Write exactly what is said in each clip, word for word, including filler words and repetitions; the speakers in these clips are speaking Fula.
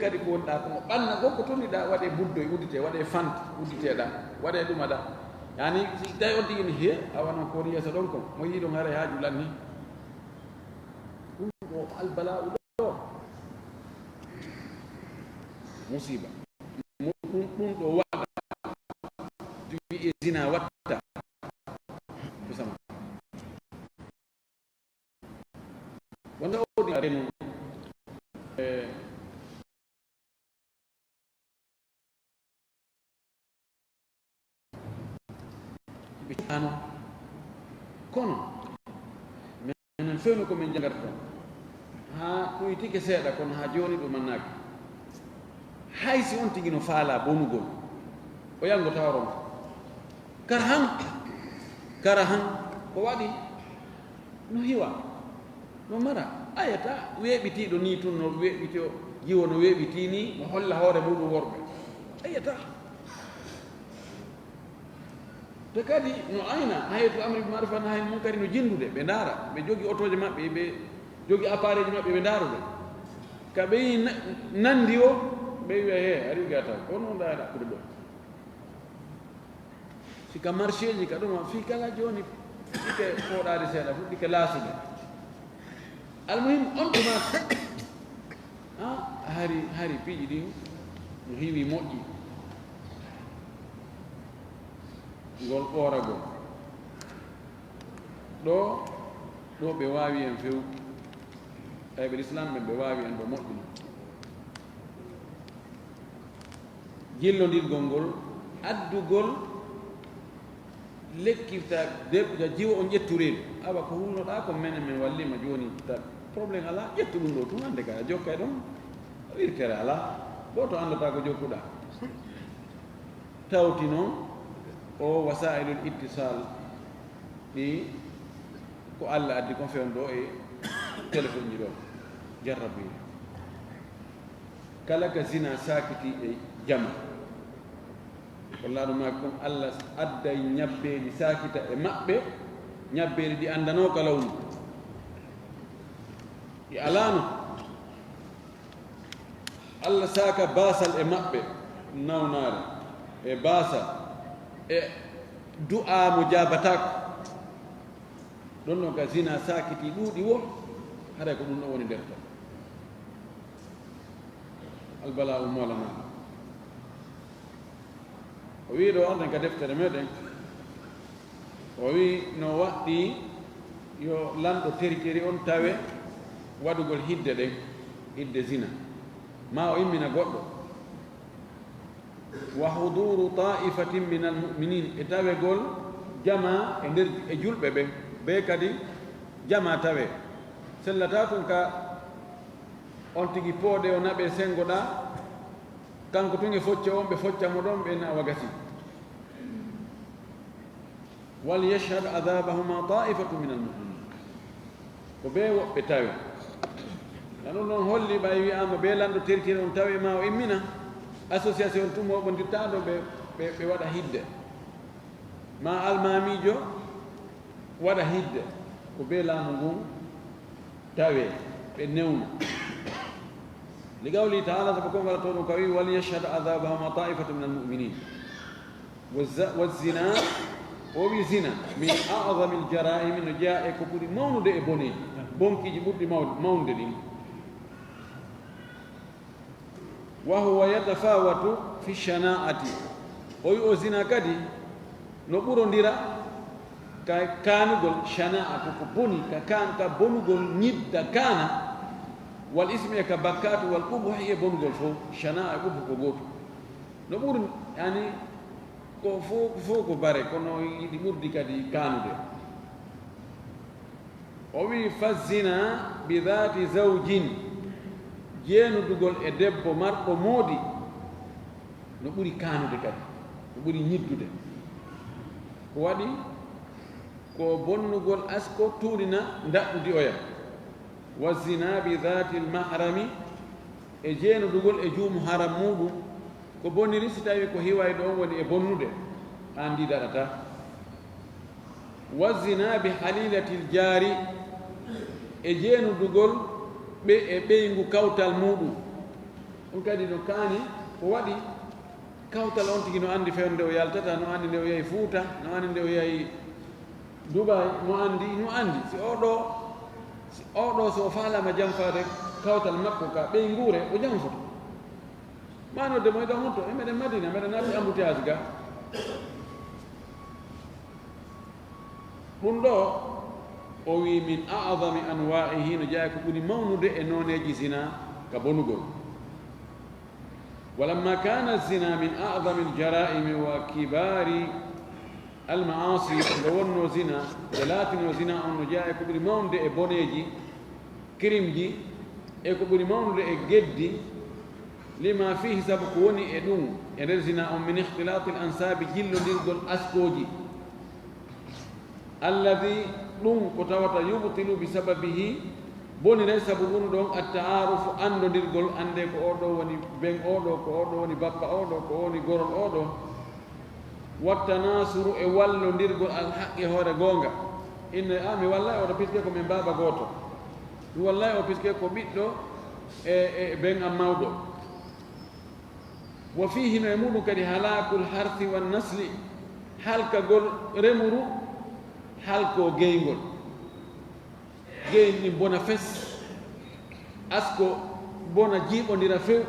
kadi ko wonɗaa ko mo ɓanna goo ko toniɗaa, waɗee buddoy udditee, waɗee fant udditeeɗaa, waɗee ɗumaɗaa. Yani si tawi on tigi ne hiya, awa noon ko woni yeeso ɗon kon, mo yii ɗon haray haaju lanni. Ɗum ɗo albala'u ɗo. Musiba. Mo ɗum, ɗum ɗo waɗa. Wi'e zina watta. Ko sama. Wonde o woni renu, eh, ɓe cuɓaano. Kono, menen fewno ko min janngata ɗon. Haa ɗuytike seeɗa, kono haa jooni ɗum mannaaki. Hay si on tigi no faalaa bonugol, o yanngo tawa ronka. Kara han, kara han, ko waɗi? No hiwa, no mara. Ayata weeɓitiiɗo nii tun, no weeɓitio, jiwo no weeɓitii nii, no holla hoore muɗum worɓe. Ayata. Te kadi no ayna, hayatu amri bil ma'ruf wa nahyi anil munkari no jinndude, ɓe ndaara, ɓe jogi otooje maɓɓe, ɓe jogi appareil ji maɓɓe, ɓe ndaarude. Ka ɓe yi na-, nandi o, ɓe wi'a, "He, ari gata, kono on ɗaani ɗaɓɓude ɗo." Si ka marché ji ka ɗum, fii kala jooni, ɗike fooɗaade seeɗa, fuɗɗike laasude. Almuhim, on tuma, ah, hari, hari piiji ɗin no hiwi moƴƴi. Ngol ɓooragol. Ɗo, ɗo ɓe waawi en few. Tawi ɓe Lislaam ɓen, ɓe waawi en ɗo moƴƴina. Jillondirgol ngol, addugol, lekkirta debbo, jiwo on ƴettu reedu. Awa ko hulnoɗaa ko menen, men wallima jooni, ta problème alaa, ƴettu ɗum ɗo tun, hannde ka a jokkay ɗon, wirtere alaa, gooto anndataa ko jokkuɗaa. Tawti noon o wasaa'ilul ittisaal ɗi ko Alla addi kon fewndo e téléphone ji ɗo jarrabuye. Kala ka zina saakiti e jama, Kollaaɗo maaki kon, Alla adday ñabbeeli saakita e maɓɓe, ñabbeeli ɗi anndanooka lawnu. Ɗi alaano. Alla saaka baasal e maɓɓe, nawnaare, e baasal, e du'aa mo jaabataako. Ɗon ɗon ka zina saakiti ɗuuɗi wo, haray ko ɗum ɗon woni nder ton. Albala'u Mawlana. O wi'i ɗo arden ka deftere meɗen, o wi'i no waɗɗii yo lanɗo terikeri on tawe waɗugol hidde ɗen, hidde zina. Ma o immina goɗɗo. Wa huduru ta'ifatin minal mu'minin, e tawegol jamaa e nder, e julɓe ɓen, ɓe kadi jamaa tawe. Sellataa tun ka on tigi pooɗe o naɓe sengoɗaa, kanko tun e focce on, ɓe focca mo ɗon, ɓe na wagati. Wal yashhad adhabahuma ta'ifatun minal mu'minin. Ko ɓe woɓɓe tawe. Nano noon holli ɓay wi'aama ɓe lanɗo tertiri on tawe ma o immina, association tun mo ɓondirtaaɗo ɓe, ɓe, ɓe waɗa hidde. Ma almaamiijo waɗa hidde. Ko ɓe laamu ngun tawe, ɓe newna. Li qawli ta'ala, sabu ko ngala to ɗum ka wi, "Wal yashhad adhabahuma ta'ifatun minal mu'minin." Wa za-, wa zina, o wi zina, min a'zamil jara'imi, no jeya e ko ɓuri mawnude e boneeji, bonkiiji ɓurɗi maw-, mawnude ɗin. Wa huwa yatafawatu fi shana'ati. O wi o zina kadi no ɓurondira ka kaanugol, shana'a ko ko boni, ka kaan-, ka bonugol ñidda kaana, wal ismi e ka bakkaatu, wal qubuhi e bonugol fof, shana'a e qubuh ko gooto. No ɓuri, yani, ko fof, fof ko bare, kono yiɗi ɓurdi kadi kaanude. O wi, "Fa zina bi dhati zawjin", jeenudugol e debbo marɗo moodi, no ɓuri kaanude kadi, no ɓuri ñiddude. Ko waɗi? Ko bonnugol asko tuunina ndaɗɗudi oya. Wa zina bi dhatil mahrami, e jeenudugol e juumu haram muuɗum, ko boniri si tawi ko hiwayɗo on woni e bonnude, aan ndi daɗata. Wa zina bi halilatil jaari, e jeenudugol ɓe e ɓeyngu kawtal muuɗum. Ɗum kadi no kaani ko waɗi kawtal on tigi no anndi fewndo nde o yaltata, no anndi nde o yahi Fuuta, no anndi nde o yahi Dubai, no anndi, no anndi. Si oo ɗoo, si oo ɗoo so o faalaama janfaade kawtal makko ka ɓeynguure, o janfoto. Ma nodde mo e ɗon honto, e meɗen Madina, meɗen naati embouteillage ga. Ɗum ɗoo, o wi, "Min a'zami anwa'ihi", no jeyaa ko ɓuri mawnude e nooneeji zina ka bonugol. "Walamma kana zina min a'zami al-jara'imi wa kibari al-ma'asi", nde wonno zina, nde laatino zina on no jeyaa e ko ɓuri mawnude e boneeji, kirimji, e ko ɓuri mawnude e geddi, "lima fihi", sabu ko woni e ɗum, e nder zina on, "min ikhtilati al-ansabi", jillondirgol askooji, "alladhi", ɗum ko tawata, "yubtilu bi sababihi", bonire sabu ɗum ɗon, "at-ta'arufu", anndondirgol, annde ko oo ɗoo woni ben oo ɗoo, ko oo ɗoo woni bappa oo ɗoo, ko oo woni gorol oo ɗoo. "Wat-tanasuru", e wallondirgol, "al-haqqi", hoore goonga. Inne, "A, mi wallay oo ɗoo, puisque ko min baaba gooto. Mi wallay oo, puisque ko ɓiɗɗo e, e ben am mawɗo." "Wa fihi", no e muɗum kadi, "halakul harthi wan nasli", halkagol remuru, halko geyngol. Geyn ɗin bona fes, asko bona, jiiɓondira few,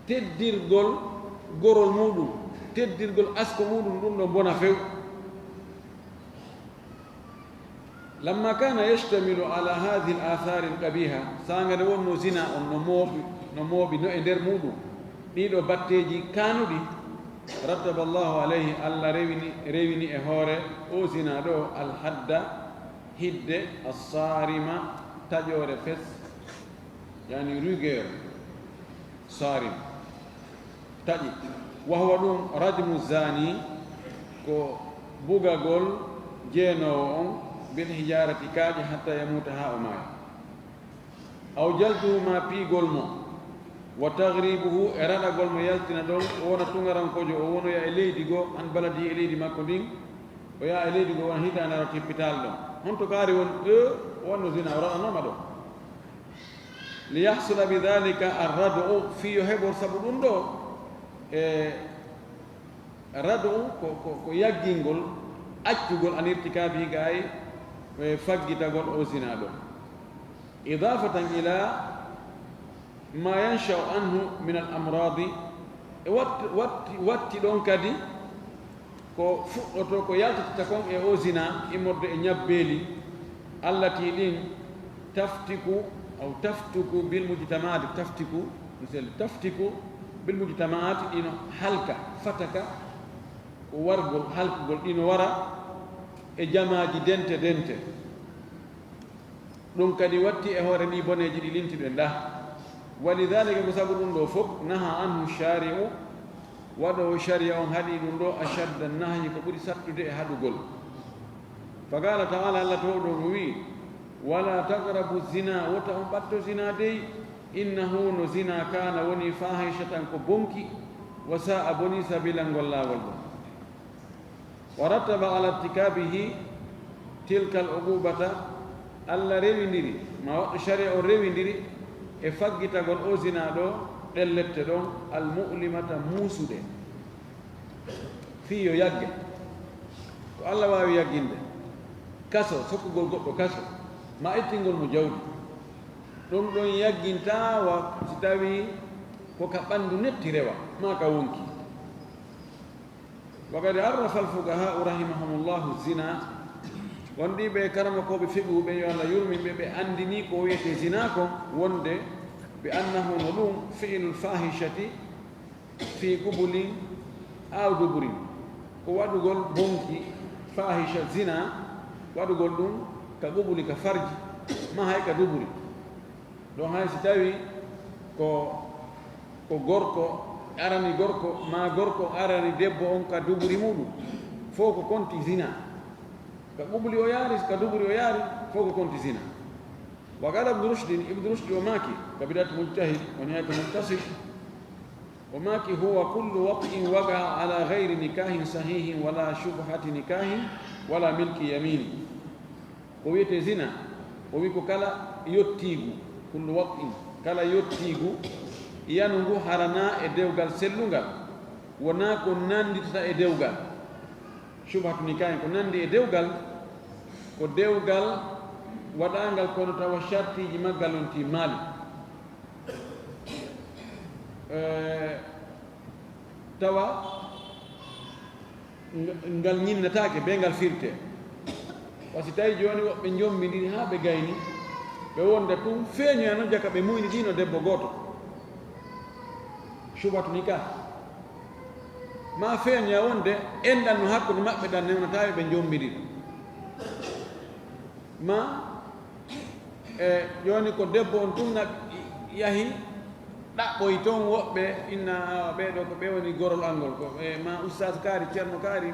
teddirgol gorol muɗum, teddirgol asko muɗum, ɗum ɗon bona few. "Lamma kana yashtamilu ala hadhihi al-athari al-qabiha", saanga nde wonno zina on no mooɓi, no mooɓi no e nder muɗum ɗiɗo batteeji kaanuɗi, "rattaba Allahu alayhi", Allah rewini, rewini e hoore o zina ɗo, "al-hadda", hidde, "as-sarima", taƴoore fes, yani rigueur, sarim, taƴi. "Wa huwa", ɗum, "rajmu zani", ko bugagol jeenoowo on, "bil hijarati", kaaƴe, "hatta yamuta", haa o maaya. "Aw jalduhu", ma piigol mo, "wa taghribuhu", e raɗagol mo yaltina ɗon, o wona tungarankojo, o wonoya e leydi goo, an baladi, e leydi makko ndin, o yaha e leydi goo, wona hitaande aro tippital ɗon. Honto kaari woni, e, wonno zina, o raɗanoma ɗon. "Li yahsula bi dhalika ar-rad'u", fii yo heɓor sabu ɗum ɗo, e, rad'u ko, ko, ko yaggingol, accugol, "an irtikabihi", gay, e, faggitagol o zina ɗo. "Idafatan ila ma yansha'u anhu min al-amradi", e watti, watti, watti ɗon kadi ko fuɗɗoto, ko yaltata kon e o zina, immorde e ñabbeeli, "allati", ɗin, "taftiku, aw taftuku bil mujtama'ati", taftiku, misal, "taftiku bil mujtama'ati", ɗino halka, fataka, ko wargol, halkugol, ɗino wara e jamaaji dente dente. Ɗum kadi watti e hoore ɗi boneeji ɗi linti ɓe ndah. "Wa li dhalika", ko sabu ɗum ɗo fof, "naha anhu shari'u", waɗoowo shari'a on haɗi ɗum ɗo, "ashadda nahyi", ko ɓuri sattude e haɗugol. "Fa qala ta'ala", Allah towɗo on wi'i, "Wala taqrabu zina", wota on ɓatto zina dey, "innahu", no zina, "kana", woni, "fahishatan", ko bonki, "wa sa'a", boni, "sabila", ngol laawol ɗon. Wa rattaba ala irtikabihi tilkal uqubata, Allah rewindiri, ma waɗɗo shari'a on rewindiri e faggitagol o zina ɗo, ɗen lette ɗon, al mu'limata, muusuɗe, fii yo yagge. Ko Allah waawi yagginde, kaso, sokkugol goɗɗo kaso, ma ittingol mo jawdi. Ɗum ɗon yaggintaa wa si tawii ko ka ɓanndu netti rewa, maa ka wonki. Wa qad arrafa al-fuqaha'u rahimahumullahu zina. Won ɗii ɓe karamokooɓe fiqhu ɓe, yo Allah yurmin ɓe, ɓe anndini ko wiyetee zina ko, wonde bi annahu, no ɗum, fi'lul fahishati fi qubulin aw duburin, ko waɗugol bonki, fahisha, zina, waɗugol ɗum ka qubuli, ka farji, ma hay ka duburi. Ɗon hay si tawi ko, ko gorko arani gorko, ma gorko arani debbo on ka duburi muɗum, fof ko konti zina. Ka qubuli o yaari, ka duburi o yaari, fof ko konti zina. Wa qala Ibnu Rushdin, Ibnu Rushdi o maaki, ka Bidayatu Mujtahid, wa Nihayatu Muqtasid, o maaki, "Huwa kullu wat'in waqa'a ala ghayri nikahin sahihin wala shubhati nikahin wala milki yamini." Ko wiyetee zina, o wi ko kala yottiigu, kullu wat'in, kala yottiigu, Yanu ngu haranaa e dewgal sellungal, wonaa ko nannditata e dewgal. Shubhatu nikahin ko nanndi e dewgal, ko dewgal waɗaangal kono tawa shartiiji maggal on timmaali. Eh, tawa nga-, ngal ñinnataake, be ngal firte. Wa si tawi jooni woɓɓe njombindiri haa ɓe gayni, ɓe wonda tun feeñoya non jaka ɓe muyni ɗino debbo gooto. Shubhatu nikah. Ma feeñoya wonde enɗan no hakkunde maɓɓe ɗan newnata ɓe njombindiri. Ma, e, jooni ko debbo on tun na yahi ɗaɓɓoy ton woɓɓe, inna, "Awa, ɓee ɗoo ko ɓe woni gorol angol, ko ɓe ma ustaas kaari, ceerno kaari,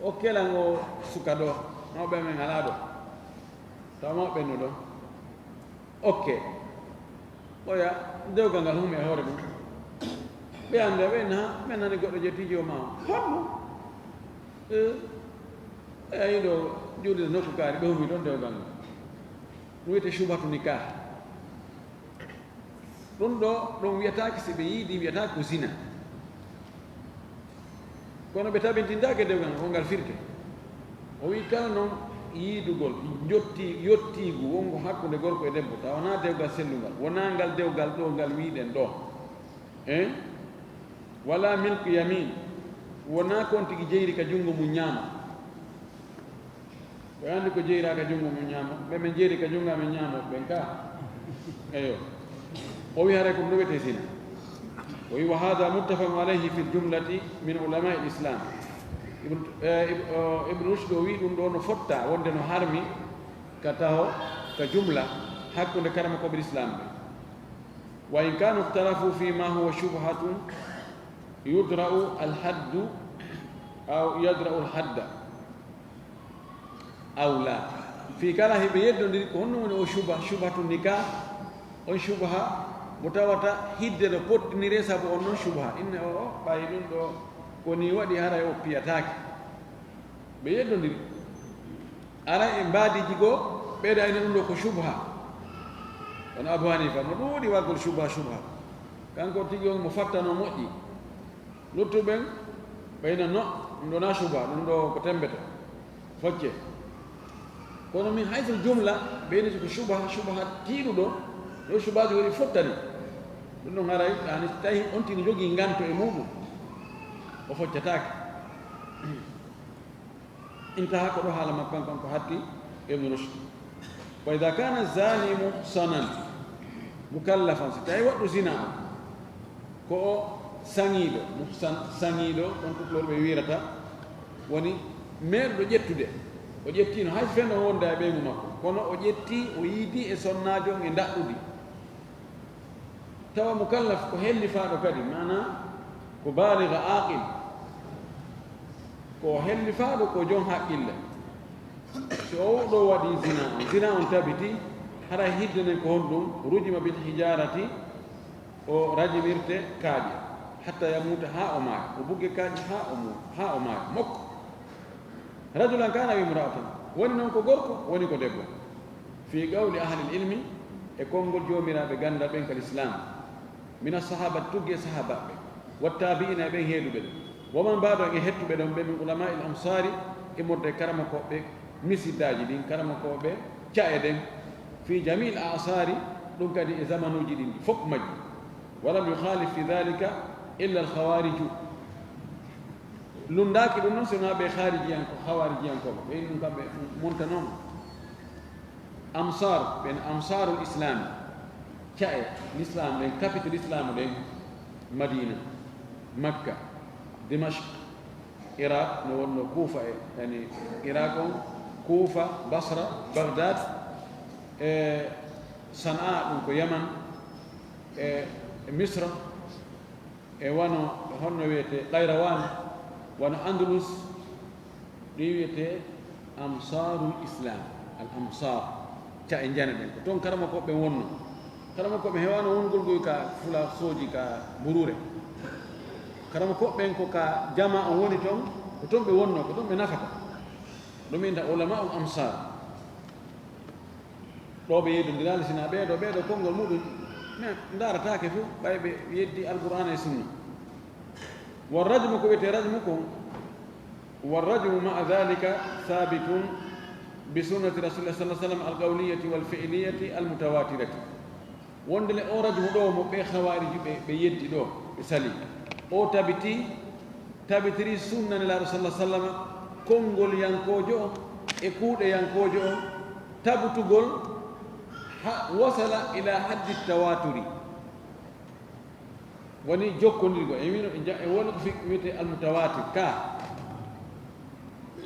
okkelan o suka ɗoo, mawɓe men alaa ɗoo, tawa mawɓe no ɗoo." Okke. Oya, dewgal ngal hum e hoore mum. Ɓe annda, ɓe na, ɓe nani goɗɗo je tijo ma. Honno? Eh, e ayi ɗo juulde nokku kaari, ɓe humi ɗon dewgal ngal. Ɗum wiyete shubhatu nikah. Ɗum ɗo, ɗum wiyataake si ɓe yiidi, wiyataake ko zina. Kono ɓe tabintintaake dewgal ngal, ko ngal firte. O wi'i kala noon yiidugol, jotti, yottiigu wonngo hakkunde gorko e debbo, tawa wonaa dewgal sellungal, wonaa ngal dewgal ɗo ngal wiiɗen ɗo. Eh? Wala milku yamin, wonaa kon tigi jeyri ka junngo mum ñaamo. Ko anndi ko jeyraaka junngo mum ñaamo, ɓe men jeyri ka junngo amen ñaamo ɓen ka. Eyo. O wi haray ko ɗum wiyetee zina. O wi, "Wa hada muttafaqun alayhi fil jumlati min ulama al islam." Ibn, eh, Ib-, o, Ibn Rushd o wi ɗum ɗo no fotta wonde no harmi ka taho, ka jumla, hakkunde karamokooɓe Islam ɓe. "Wa in kanu ikhtalafu fi ma huwa shubhatun yudra'u al haddu aw yadra'u al hadda." Aw la. Fii kala hiɓe yeddondiri ko honno woni o shubha, shubhatu nikah, on shubha mo tawata hidde no pottinire sabu on non shubha. Inne o, o, ɓay ɗum ɗo ko ni waɗi haray o piyataake. Ɓe yeddondiri. Ara e mbaadiiji goo, ɓeyda ina ɗum ɗo ko shubha. Kono Abu Hanifa, no ɗuuɗi waggol shubha, shubha. Kanko tigi on mo fattano moƴƴi. Luttuɓe ɓen, ɓe ina no, ɗum ɗo na shubha, ɗum ɗo ko tembete. Focce. Kono min haysul jumla, ɓe ini ko shubha, shubha tiiɗuɗo, ɗo shubhaaji woni fottani. Ɗum ɗon haray, yani, tawi on tigi jogii nganto e muɗum, o foccataake. Intaha ko ɗo haala makko kanko on ko hatti Ibn Rushd. Wa idha kana zani muhsanan mukallafan, si tawi waɗɗo zina on, ko o saŋiiɗo, muhsan, saŋiiɗo, on puɗɗorɓe wiirata, woni meeɗuɗo ƴettude. O ƴettiino hay so fenno wonda e ɓeyngu makko, kono o ƴetti, o yiidi e sonnaajo on e ndaɗɗudi. Tawa mukallaf ko hellifaaɗo kadi, maana ko baaliga aqil, ko hellifaaɗo ko jon haqqille. Si o ɗo waɗi zina on, zina on tabiti, haray hidde nden ko honɗum? Rujima bil hijarati, o rajimirte kaaƴe, hatta yamuta, haa o maaya, o bugge kaaƴe haa o mu-, haa o maaya. Mokko. Rajulan kana aw imra'atan, woni noon ko gorko, woni ko debbo. Fi qawli ahli ilmi, e konngol joomiraaɓe ganndal ɓen kal islam, min assahabati, tuggi e sahaabaaɓe, wattabi'ina e ɓen heeduɓe ɗum, wa man ba'dahum e hettuɓe ɗon ɓe, min ulama'il amsari, immorde e karamokooɓe misiddaaji ɗin, karamokooɓe ca'e ɗen, fi jami'il a'sari, ɗum kadi e zamanuuji ɗin fof majji. Walam yukhalif fi dhalika illa al khawariju. Lunndaaki ɗum noon, sinaa ɓe haarijiyanko-, hawaarijiyankooɓe. Ɓe ɗum kamɓe montanooma. Amsar, ɓen Amsarul Islami, ca'e l'islam ɗen, capital islamu ɗen, Madina, Makka, Dimashq, Iraq, no wonno Kufa e, yani, Iraq on, Kufa, Basra, Baghdad, e Sana'a, ɗum ko Yaman, e, e Misra, e wano, honno wiyetee, Qayrawan, wano Andalus, ɗi wiyetee Amsarul Islam, al Amsar, ca'e njana ɗen. Ko ton karamokooɓe ɓen wonno. Karamokooɓe heewano wongol ngoy ka fula sooji ka Mburuure. Karamokooɓe ɓen ko ka jama on woni ton, ko ton ɓe wonno, ko ton ɓe nafata. Ɗum inta ulama'ul amsar. Ɗo ɓe yeddondiraali, sina ɓee ɗo, ɓee ɗo konngol muɗum Ndarataake fof, ɓay ɓe yeddi Alqur'aana e Sunna. Wa rajmu, ko wiyetee rajmu kon, wa rajmu ma'a dhalika thabitun bi sunnati Rasulillah sallallahu alaihi wasallam al-qawliyati wal fi'liyati al-mutawatirati. Wonde le o rajmu ɗo mo ɓe Khawariji ɓe, ɓe yeddi ɗo, ɓe sali. O tabiti, tabitiri sunna Nelaaɗo sallallahu alaihi wasallam, konngol yankoojo on e kuuɗe yankoojo on, tabutugol ha wasala ila haddi tawaturi. Woni jokkondirgo, e wino, e ja-, e woni ko fi-, wiyetee al-mutawatir, ka.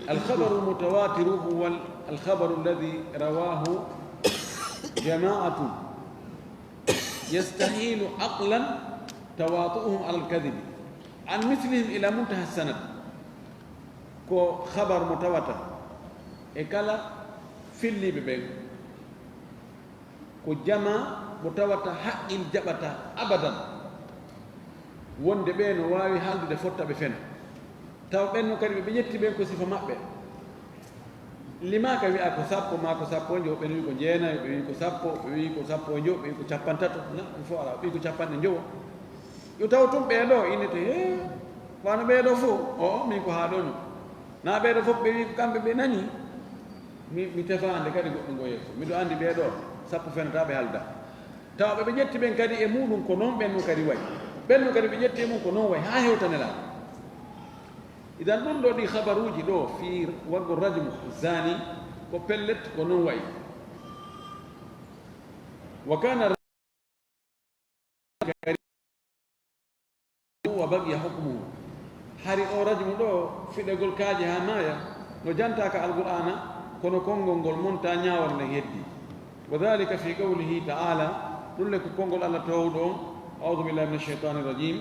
Al-khabaru al-mutawatiru huwa al-, al-khabaru alladhi rawahu jama'atun yastahilu aqlan tawatu'uhum ala al-kadhibi an mithlihim ila muntaha sanad. Ko khabar mo tawata e kala filliiɓe ɓen. Ko jamaa mo tawata haqqil jaɓata abadan, wonde ɓee no waawi haaldude fotta ɓe fena. Tawa ɓen no kadi ɓe, ɓe ƴetti ɓen ko sifa maɓɓe. Limaaka wi'a ko sappo maa ko sappo e njowo, ɓen wi ko jeenayo, ɓe wi ko sappo, ɓe wi ko sappo e njowo, ɓe wi ko capantato, na ɗum fof alaa, ɓe wi ko capanɗe njowo. Yo taw tun ɓee ɗoo innete, hee, wano ɓee ɗoo fof, o, min ko haa ɗoo no. Na ɓee ɗoo fof ɓe wi ko kamɓe ɓe nani. Mi, mi tefaande kadi goɗɗo ngo yeeso. Miɗo anndi ɓee ɗoo, sappo fenata ɓe halda. Tawa ɓe, ɓe ƴetti ɓen kadi e muɗum ko non ɓen no kadi wayi. Ɓen no kadi ɓe ƴetti e mum ko non wayi, haa hewta Nelaaɗo. Idan ɗum ɗoo ɗi khabaruuji ɗoo fii waɗgol rajmu zani ko pellet ko non wayi. Wa kana wa baqiya hukmuhu. Hari o rajmu ɗoo, fiɗegol kaaƴe haa maaya, no jantaa ka Alqur'aana, kono konngol ngol montaa ñaawore nden heddi. Wa dhalika fi qawlihi ta'ala, ɗum le ko konngol Allah toowɗo on, a'udhu billahi minash shaitanir rajim.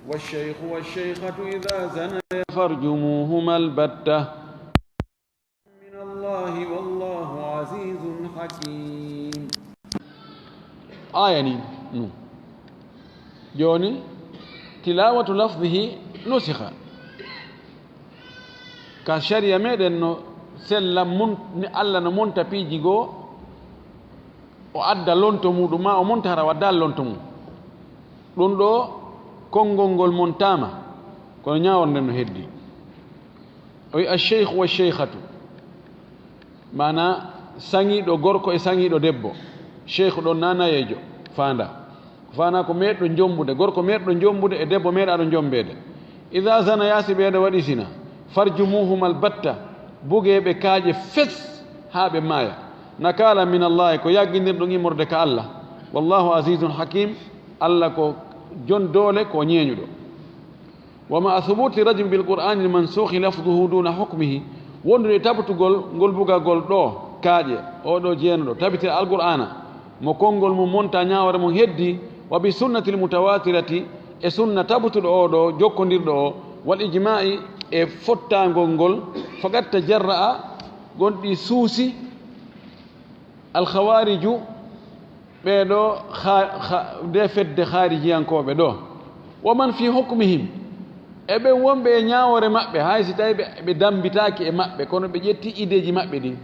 Wash-shaykhu wash-shaykhatu idha zanaya farjumuhuma al-batta. Min Allahi wallahu azizun hakim. Aya ni, no. Jooni, tilawatu lafzihi nusikha. Ka shari'a meɗen no sella mun, ni Allah no monta piiji goo, o adda lonto muɗum, ma o monta hara wadda lonto mum. Ɗum ɗoo, konngol ngol montaama, kono ñaawore nden no heddi. O wi'i, "Ash-shaykhu wa shaykhatu." Maanaa, saŋiiɗo gorko e saŋiiɗo debbo. Shaykhu ɗon na nayeejo, faanda. Ko faanaa ko meeɗɗo jombude, gorko meeɗɗo jombude e debbo meeɗaaɗo jombeede. Idha zanaya, si ɓee ɗoo waɗi zina, farjumuhuma al-batta, bugee ɓe kaaƴe fes haa ɓe maaya. Nakaala min Allahi, ko yaggindirɗum immorde ka Allah. Wallahu azizun hakim, Allah ko jon doole, ko ñeeñuɗo. Wa ma'a thubuti rajmi bil Qur'ani al-mansukhi lafzuhu duna hukmihi, wondude e tabutugol ngol bugagol ɗoo kaaƴe, oo ɗoo jeenuɗo, tabitira Alqur'aana, mo konngol mum monta ñaawore mum heddi, wa bi sunnatil mutawatirati, e sunna tabutuɗo oo ɗoo, jokkondirɗo oo, wal ijma'i, e fottaangol ngol, faqad tajarra'a, gonɗi suusi, al khawariju, ɓee ɗoo kha-, kha-, nde fedde haarijiyankooɓe ɗoo. Wa man fi hukmihim, e ɓen wonɓe e ñaawoore maɓɓe, hay si tawii ɓe, ɓe dammbitaaki e maɓɓe, kono ɓe ƴetti ideeji maɓɓe ɗin.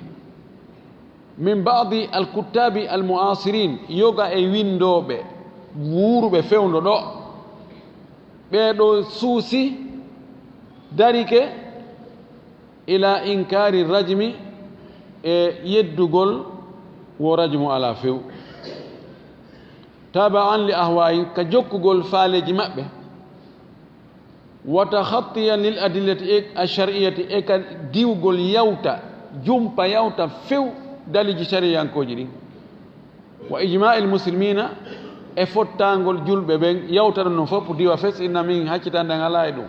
Min ba'di al-kuttabi al-mu'asirin, yoga e winndooɓe wuuruɓe fewndo ɗoo. Ɓee ɗoo suusi darike ila inkari rajmi, e yeddugol wo rajmu alaa few. Taba'an li ahwa'ihim, ka jokkugol faaleeji maɓɓe. Wa takhattiyan lil adillati ash-shar'iyyati, e ka diwgol yawta, jumpa yawta few daliiji shariyankooji ɗin. Wa ijma'il muslimina, e fottaangol julɓe ɓen, yawta ɗum non fof, diwa fes, inna min haccitande alaa e ɗum.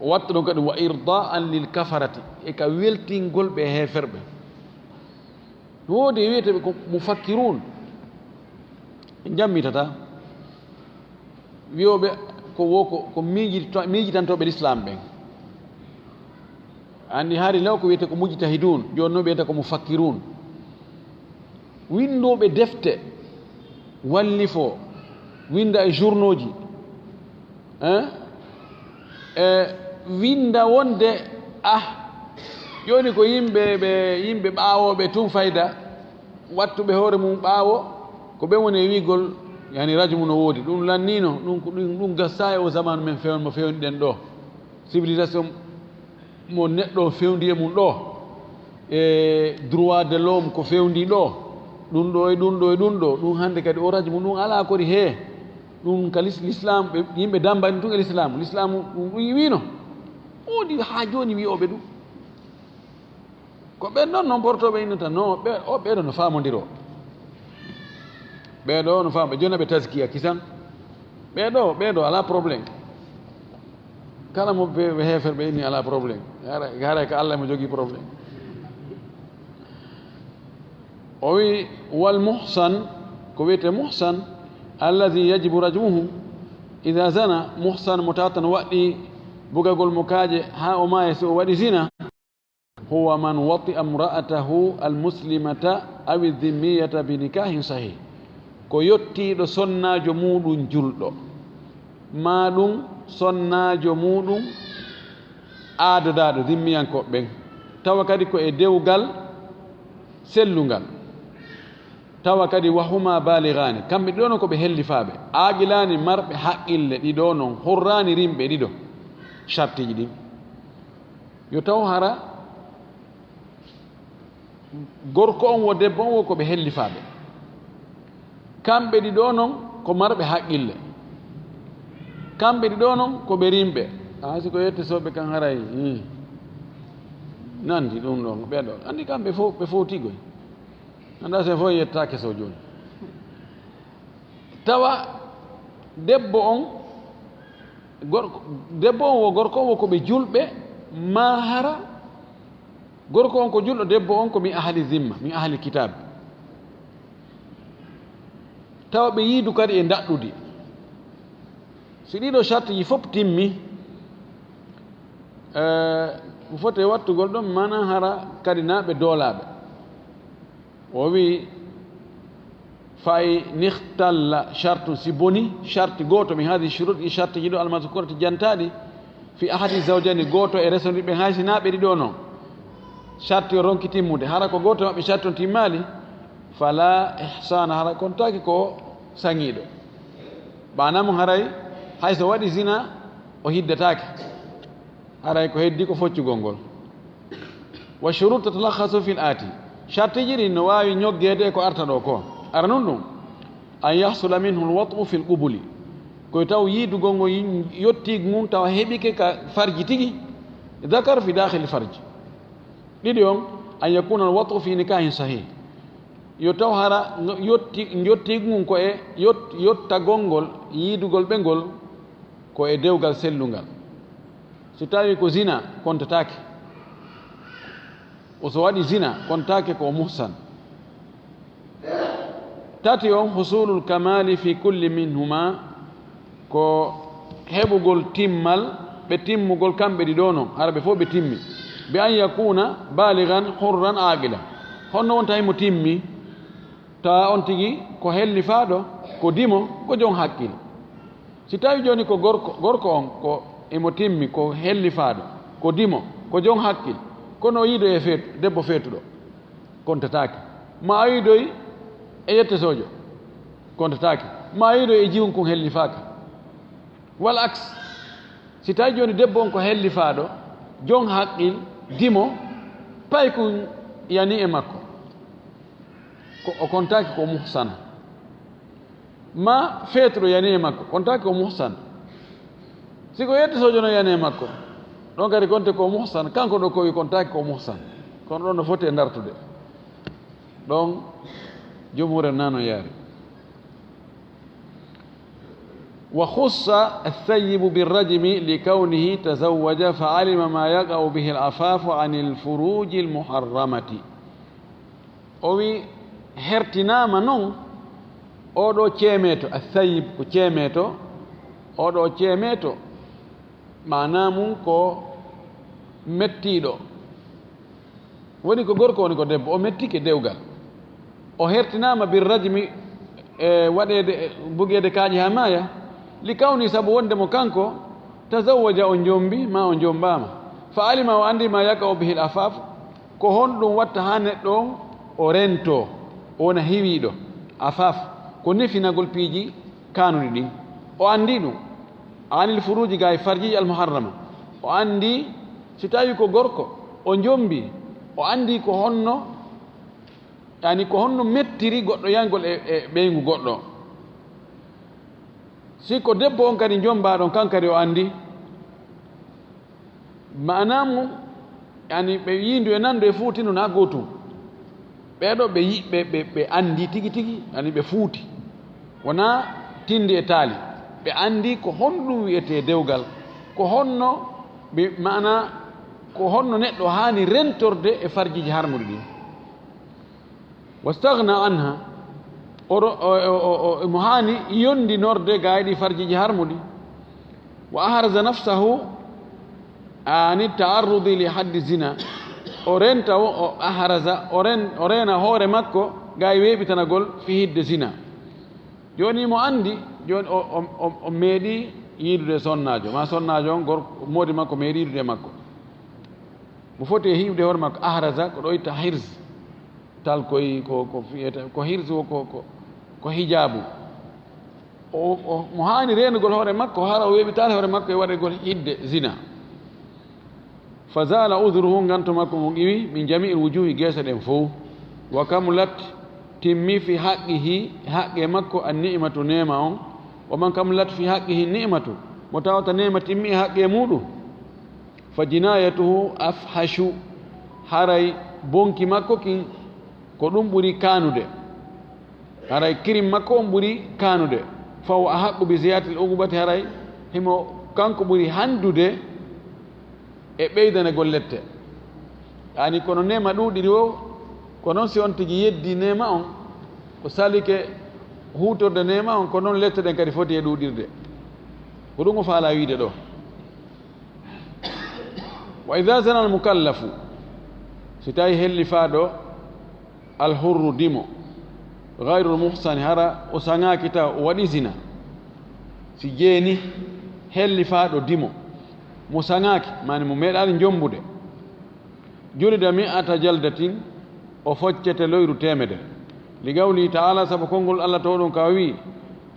O watta ɗum kadi, wa irda'an lil kafarati, e ka weltingol ɓe heeferɓe. No woodi e wiyeteeɓe ko mufakkirun, en jammitata, wiyooɓe ko wo ko, ko miijito-, miijitantooɓe lislaam ɓen. Anndi hari law ko wiyetee ko mujtahidun, jooni no ɓe wiyata ko mufakkirun. Winndooɓe defte, wallifoo, winnda e journaux ji, hein? E winnda wonde, ah, jooni ko yimɓe ɓe, yimɓe ɓaawooɓe tun fayda, wattuɓe hoore mum ɓaawo, Ko ɓen woni e wi'gol, yani, rajmu no woodi. Ɗum lanniino, ɗum ko, ɗum, ɗum gassaay o zamanu men fewn-, mo fewniɗen ɗo. Civilisation mo neɗɗo fewndi e mum ɗo. E droit de l'homme ko fewndi ɗo. Ɗum ɗo e ɗum ɗo e ɗum ɗo. Ɗum hannde kadi o rajmu ɗum alaa kori hee. Ɗum ka lis-, l'islam, ɓe, yimɓe dambani tun e l'islam. L'islam ɗum, ɗum wi'no. Woodi haa jooni wi'ooɓe ɗum. Ko ɓen ɗon non portooɓe innata, non, ɓe, o, ɓeeɗo no faamondiroo. Ɓeeɗo no faamo, ɓe jonna ɓe taskiya kisan. Ɓeeɗo, ɓeeɗo alaa problème. Kala mo ɓe, ɓe heefer ɓe inni alaa problème. Hara, hara ka Allah mo jogii problème. O wi, "Wal muhsan, ko wiyetee muhsan, alladhi yajibu rajmuhu, idha zana, muhsan mo tawata no waɗɗii bugagol mo kaaƴe haa o maaya si o waɗi zina." Huwa man wati'a imra'atahu al-muslimata aw adh-dhimmiyata bi nikahin sahih. Ko yottiiɗo sonnaajo muuɗum julɗo, maa ɗum sonnaajo muuɗum aadodaaɗo, dhimmiyankooɓe ɓen, tawa kadi ko e dewgal sellungal, tawa kadi wa huma balighaani, kamɓe ɗiɗo non ko ɓe hellifaaɓe, aaqilaani, marɓe haqqille ɗiɗo non, hurraani, rimɓe ɗiɗo, shartiiji ɗin. Yo taw hara gorko on wo debbo on wo ko ɓe hellifaaɓe. Kamɓe ɗiɗo non ko marɓe haqqille. Kamɓe ɗiɗo non ko ɓe rimɓe. A si ko yette soɓe kan haray. Hmm. Nandi ɗum ɗon, ɓe ɗo. Andi kamɓe fof, ɓe fowtigoy. Anda sen fof yettaake so jooni. Tawa debbo on, gorko, debbo on wo gorko on wo ko ɓe julɓe, maa hara gorko on ko julɗo, debbo on ko min ahli zimma, min ahli kitab. Tawa ɓe yiidu kadi e ndaɗɗudi. Si ɗiɗo shartiiji fof timmi, eh, ko foti e wattugol ɗon, mana hara kadi na ɓe doolaaɓe. O wi, "Fa in ikhtalla shartun", si boni sharti gooto min hadhihi shurut, ɗi shartiiji ɗo almadhkurati jantaaɗi, "fi ahadi zawjayni", gooto e resondirɓe hay si na ɓe ɗiɗo non, sharti o ronki timmude, hara ko gooto maɓɓe sharti on timmaali, "fala ihsana", hara kontaaki ko saŋiiɗo. Ɓaanaa mum haray hay so waɗi zina, o hiddataake. Haray ko heddi ko foccugol ngol. "Wa shurut tatalakhasu fil aati." Shartiiji ɗin no waawi ñoggeede e ko arta ɗo ko. Aranun ɗum, "an yahsula minhu al-wat'u fil qubuli." Ko taw yiidugol ngol yi-, yottiigu ngun tawa heɓike ka farji tigi. Dhakar fi dakhil farj. Ɗiɗi on, "an yakuna al-wat'u fi nikahin sahih." Yo taw hara yotti-, yottiigu ngun ko e yot-, yottagol ngol, yiidugol ɓe ngol, ko e dewgal sellungal. Si tawi ko zina, kontataake. O so waɗi zina, kontataake ko o muhsan. Tati on, husulul kamali fi kulli minhuma, ko heɓugol timmal, ɓe timmugol kamɓe ɗiɗo non, hara ɓe fof ɓe timmi. Bi an yakuna balighan hurran aqila. Honno wonta himo timmi? Tawa on tigi ko hellifaaɗo, ko dimo, ko jon hakkil. Si tawi jooni ko gorko, gorko on ko imo timmi, ko hellifaaɗo, ko dimo, ko jon hakkil, kono o yiido e feet-, debbo feetuɗo, kontataake. Ma o yiidoy e yettesojo, kontataake. Ma o yiidoy e jiwun kun hellifaaka. Wal aks, si tawi jooni debbo on ko hellifaaɗo, jon haqqil, dimo, pay kun yani e makko, ko o kontaaki ko muhsana. Ma feetuɗo yani e makko, kontaaki ko muhsan. Si ko yettesojo no yani e makko, ɗon kadi konte ko muhsan, kanko ɗo ko wi kontaaki ko muhsan. Kono ɗon no foti e dartude. Ɗon jumhuure nano yaari. Wa khussa ath-thayyibu bir-rajmi li kawnihi tazawwaja fa alima ma yaqa'u bihi al-afafu anil furuji al-muharramati. O wi, hertinaama non oɗo ceemeeto, ath-thayyib ko ceemeeto, oɗo ceemeeto, maanaa mum ko mettiiɗo. Woni ko gorko, woni ko debbo, o mettike dewgal. O hertinaama bir-rajmi, e waɗeede, bugeede kaaƴe haa maaya, li kawni, sabu wonde mo kanko, tazawwaja, o jombi, ma o jombaama. Fa alima, o anndi, ma yaqa'u bihi al-afaf, ko honɗum watta haa neɗɗo on o rentoo, o wona hiwiiɗo, afaf. Ko nefinagol piiji kaanuɗi ɗin. O anndi ɗum. Anil furuuji, ga e farjiiji al muharrama. O anndi si tawi ko gorko, o jombi, o anndi ko honno, yani ko honno mettiri goɗɗo yahgol e, e ɓeyngu goɗɗo. Si ko debbo on kadi jombaa ɗon, kan kadi o anndi. Maanaa mum, yani ɓe yiindu e nandu e fuuti ndu na gootum. Ɓee ɗoo ɓe yi-, ɓe, ɓe, ɓe anndi tigi tigi, yani ɓe fuuti. Wonaa tinndi e taali. Ɓe anndi ko honɗum wi'etee dewgal. Ko honno, ɓe, maanaa, ko honno neɗɗo haani rentorde e farjiiji harmuɗi ɗin. Wastaghna anha, o ro-, o, o, o, o, mo haani yondinorde ga e ɗi farjiiji harmuɗi. Wa ahraza nafsahu ani taarrudi li haddi zina. O renta o, o ahraza, o ren-, o reena hoore makko ga e weeɓitanagol fii hidde zina. Jooni mo anndi, jooni o, o, o, o meeɗi yiidude sonnaajo, maa sonnaajo on gor-, moodi makko meeɗi yiidude e makko. Mo foti e hiiwde hoore makko, ahraza, ko ɗo itta hirz. Tal koy ko, ko fiyete, ko hirz o, ko, ko, ko hijaabu. O, o, mo haani reenugol hoore makko, hara o weeɓitaali hoore makko e waɗegol hidde zina. Fa zaala udhruhu, nganto makko ngon iwi, min jami'il wujuhi, geese ɗen fow. Wa kamulat, timmi, fi haqqihi, haqqe makko, an ni'matu, neema on. Wa man kamulat fi haqqihi ni'matu, mo tawata neema timmi e haqqe muuɗum. Fa jinayatuhu afhashu, haray bonki makko kin ko ɗum ɓuri kaanude. Haray kirim makko on ɓuri kaanude. Fa huwa ahaqqu bi ziyadatil uqubati, haray himo kanko ɓuri handude e ɓeydanegol lette. Yani kono neema ɗuuɗiri o, ko non si on tigi yeddi neema on, ko salike huutorde neema on, ko non lette ɗen kadi foti e ɗuuɗirde. Ko ɗum o faala wiide ɗo. Wa idha zana al mukallafu, si tawi hellifaaɗo al hurru dimo, ghayrul muhsani, hara o saŋaaki taw o waɗi zina. Si jeeni hellifaaɗo dimo, mo saŋaaki, mani mo meeɗaali jombude, julida mi'ata jaldatin, o foccete loyru teemedere. Li qawlihi ta'ala, sabu konngol Allah towɗon ka o wi'i,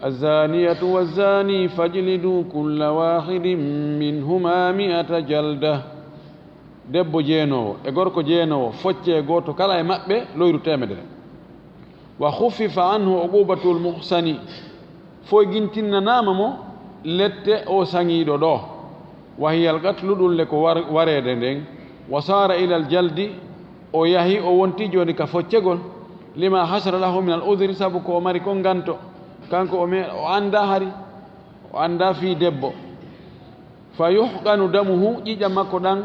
"Azzaniyatu wazzani fajlidu kulla wahidin minhuma mi'ata jalda." Debbo jeenoowo e gorko jeenoowo, foccee gooto kala e maɓɓe loyru teemedere. Wa khuffifa anhu uqubatul muhsani, foygintinnanaama mo lette o saŋiiɗo ɗo. Wa hiya al qatlu, ɗum le ko war-, wareede nden. Wa saara ila al jaldi, o yahi, o wonti jooni ka foccegol. Lima hasala lahu min al udhri, sabu ko o mari kon nganto. Kanko o me-, o anndaa hari, o anndaa fii debbo. Fa yuhqanu damuhu, ƴiiƴam makko ɗan,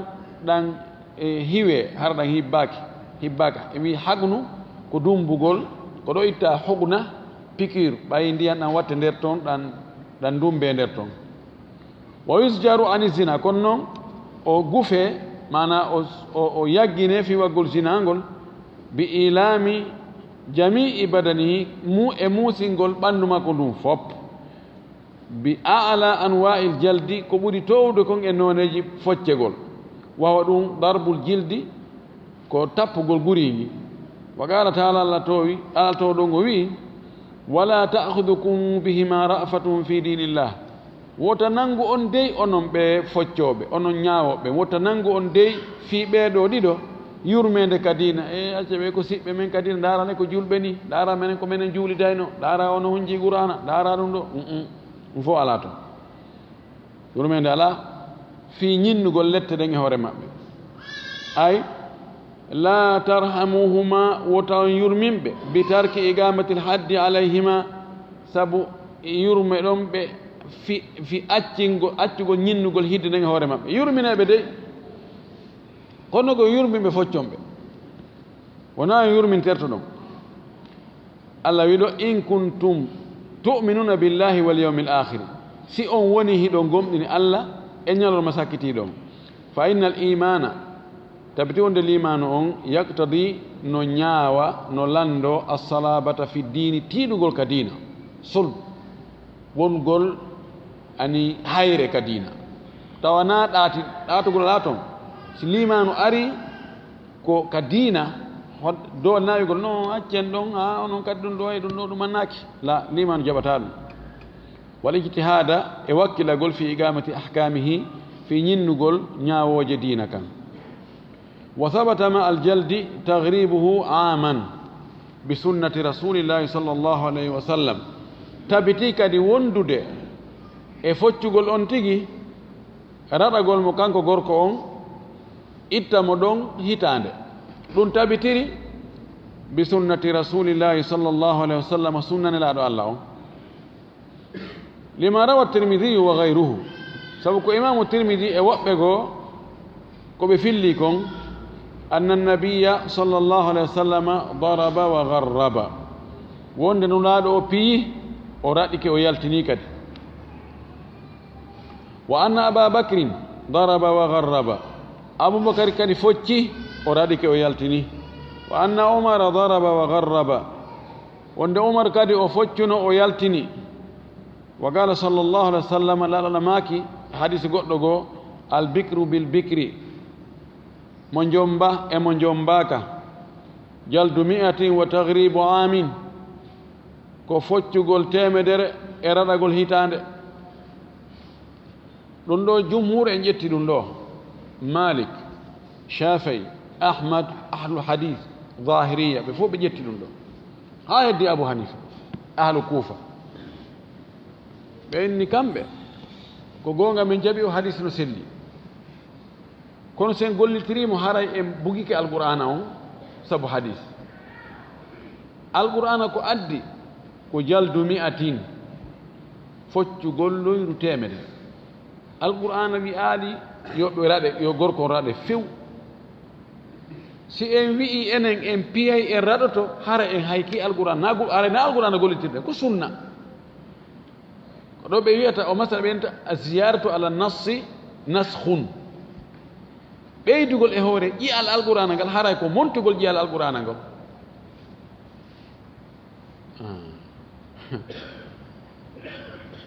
ɗan, e, hiwee, hara ɗan hibbaaki, hibbaaka. E wi'i haqnu ko dumbugol, ko ɗo itta hugna, piqûre, ɓay ndiyan ɗan watte nder ton, ɗan, ɗan dumbe nder ton. Wa yusjaru ani zina, kono non o gufee, maanaa o, o, o yaggine fii waggol zinaa ngol, bi ilami jami'i badanihi, mu e muusingol ɓandu makko ndun fop. Bi a'la anwa'il jaldi, ko ɓuri toowude kon e nooneeji foccegol. Wa huwa ɗum darbul jildi, ko tappugol guriiji. Wa qala ta'ala, Allah toowi, Allah towɗo ngo wi'i, "Wala ta'khudhukum bihima ra'fatun fi dinillah." Wota nangu on dey onon ɓe foccooɓe, onon ñaawooɓe, wota nangu on dey fii ɓee ɗoo ɗiɗo yurmeende ka diina. E acca ɓe ko siɓɓe men ka diina, ndaara ne ko julɓe ni, ndaara menen ko menen juulidayno, ndaara ono hunji Qur'aana, ndaara ɗum ɗo. Mm-mm. Ɗum fof alaa toon. Yurmeende alaa fii ñinnugol lette ɗen e hoore maɓɓe. Ay, laa tarhamuhuma, wota on yurmin ɓe, bi tarki iqamatil haddi alayhima, sabu yurme ɗon ɓe fi, fi accingo, accugol ñinnugol hidde nden e hoore maɓɓe. Yurminee ɓe dey, kono ko yurmin ɓe foccon ɓe. Wonaa on yurminterto ɗon. Allah wi'i ɗo, "In kuntum tu'minuna billahi wal yawmil akhir." Si on woni hiɗon gomɗini Allah e ñalorma sakkitiiɗo on. Fa innal imana, tabiti wonde liimaanu on, yaqtadi, no ñaawa, no lanndo, as-salabata fi diini, tiiɗugol ka diina. Sul, wongol ani hayre ka diina. Tawa na ɗaati, ɗaatugol alaa ton. Si liimaanu ari, ko ka diina, Hod-, dow naawigol, non accen ɗon, a, onon kadi ɗum ɗo e ɗum ɗo, ɗum annaaki. La, liimaanu jaɓataa ɗum. Wal ijtihaada, e wakkilagol, fi iqaamati ahkaamihi, fi ñinnugol ñaawooje diina kan. Wa sabata ma al jaldi taghribuhu aaman bi sunnati rasulillahi sallallahu alayhi wa sallam. Tabitii kadi wondude e foccugol on tigi, raɗagol mo kanko gorko on, itta mo ɗon hitaande. Ɗum tabitiri bi sunnati rasulillahi sallallahu alayhi wa sallam, sunna Nelaaɗo Allah on. Lima rawa Tirmidhi wa ghayruhu, sabu ko Imaamu Tirmidhi e woɓɓe goo ko ɓe filli kon, anna nabiyya sallallahu alayhi wa sallam daraba wa gharraba, wonde Nulaaɗo o piyi, o raɗike, o yaltini kadi. Wa anna Aba Bakrin daraba wa gharraba, Abubakar kadi focci, o raɗike, o yaltini. Wa anna Umara daraba wa gharraba, wonde Umar kadi o foccuno, o yaltini. Wa qala sallallahu alayhi wa sallam, Nelaaɗo Allah maaki, hadisi goɗɗo goo, al bikru bil bikri, mo jomba e mo jombaaka, jaldu mi'atin wa taghribu aamin, ko foccugol teemedere e raɗagol hitaande. Ɗum ɗo jumhuur en ƴetti ɗum ɗo. Malik, Shafi'i, Ahmad, ahlul hadith, Zahiriya, ɓe fof ɓe ƴetti ɗum ɗo. Haa heddi Abu Hanifa, ahlu Kufa. Ɓe inni kamɓe, ko goonga, min jaɓi o hadis no selli. Kono sen gollitiriimo, haray en bugike Alqur'aana on sabu hadis. Alqur'aana ko addi ko jaldu mi'atin, foccugol loyru teemedere. Alqur'aana wi'aali yo ɓe raɗe, yo gorko on raɗe few. Si en wi'i enen en piyay, en raɗoto, hara en haykii Alqur'aana. Na gu-, haray na Alqur'aana gollitirɗen, ko sunna. Ko ɗo ɓe wi'ata, o masala ɓe wi'ata, "Ziyaratu ala nassi naskhun." Ɓeydugol e hoore ƴi'al Alqur'aana ngal, haray ko montugol ƴi'al Alqur'aana ngol. Ah.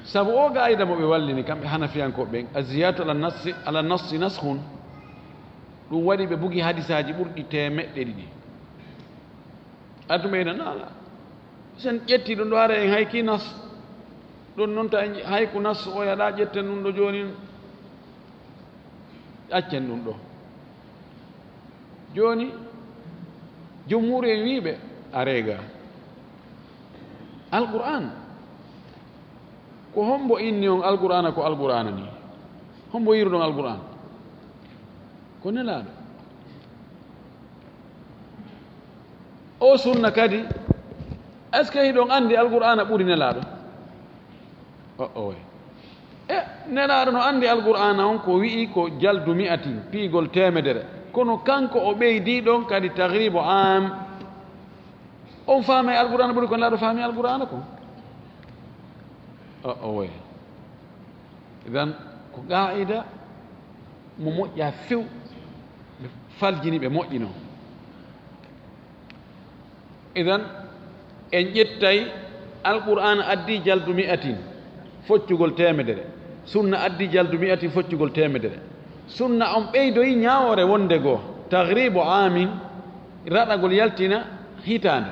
Sabu o qaayida mo ɓe wallini kamɓe Hanafiyankooɓe ɓen, "Ziyaratu ala nassi, ala nassi naskhun." Ɗum waɗi ɓe bugi hadisaaji ɓurɗi teemeɗɗe ɗiɗi. Addu ɓe ina naala. Sen ƴetti ɗum ɗo, hara en haykii nas. Ɗum noon ta en hayku nas o yaɗa ƴetten ɗum ɗo jooni. Accen ɗum ɗo. Jooni, jumhuur en wiiɓe, a reega. Alqur'aan. Ko hombo inni on Alqur'aana ko Alqur'aana ni? Hombo yiruɗon Alqur'aana? Ko Nelaaɗo. O sunna kadi, est-ce que hiɗon anndi Alqur'aana ɓuri Nelaaɗo? O, o, way. E, Nelaaɗo no anndi Alqur'aana on ko wi'i ko jaldu mi'atin, piigol teemedere. Kono kanko o ɓeydii ɗon kadi taghribu aam. On faamay Alqur'aana ɓuri ko Nelaaɗo faami Alqur'aana kon. O, o, way. Idan, ko qaa'ida mo moƴƴa few, ɓe faljini, ɓe moƴƴino. Idan, en ƴettay Alqur'aana addi jaldu mi'atin, foccugol teemedere. Sunna addi jaldu mi'atin, foccugol teemedere. Sunna on ɓeydoyi ñaawoore wonde goo, taghribu aamin, raɗagol yaltina hitaande.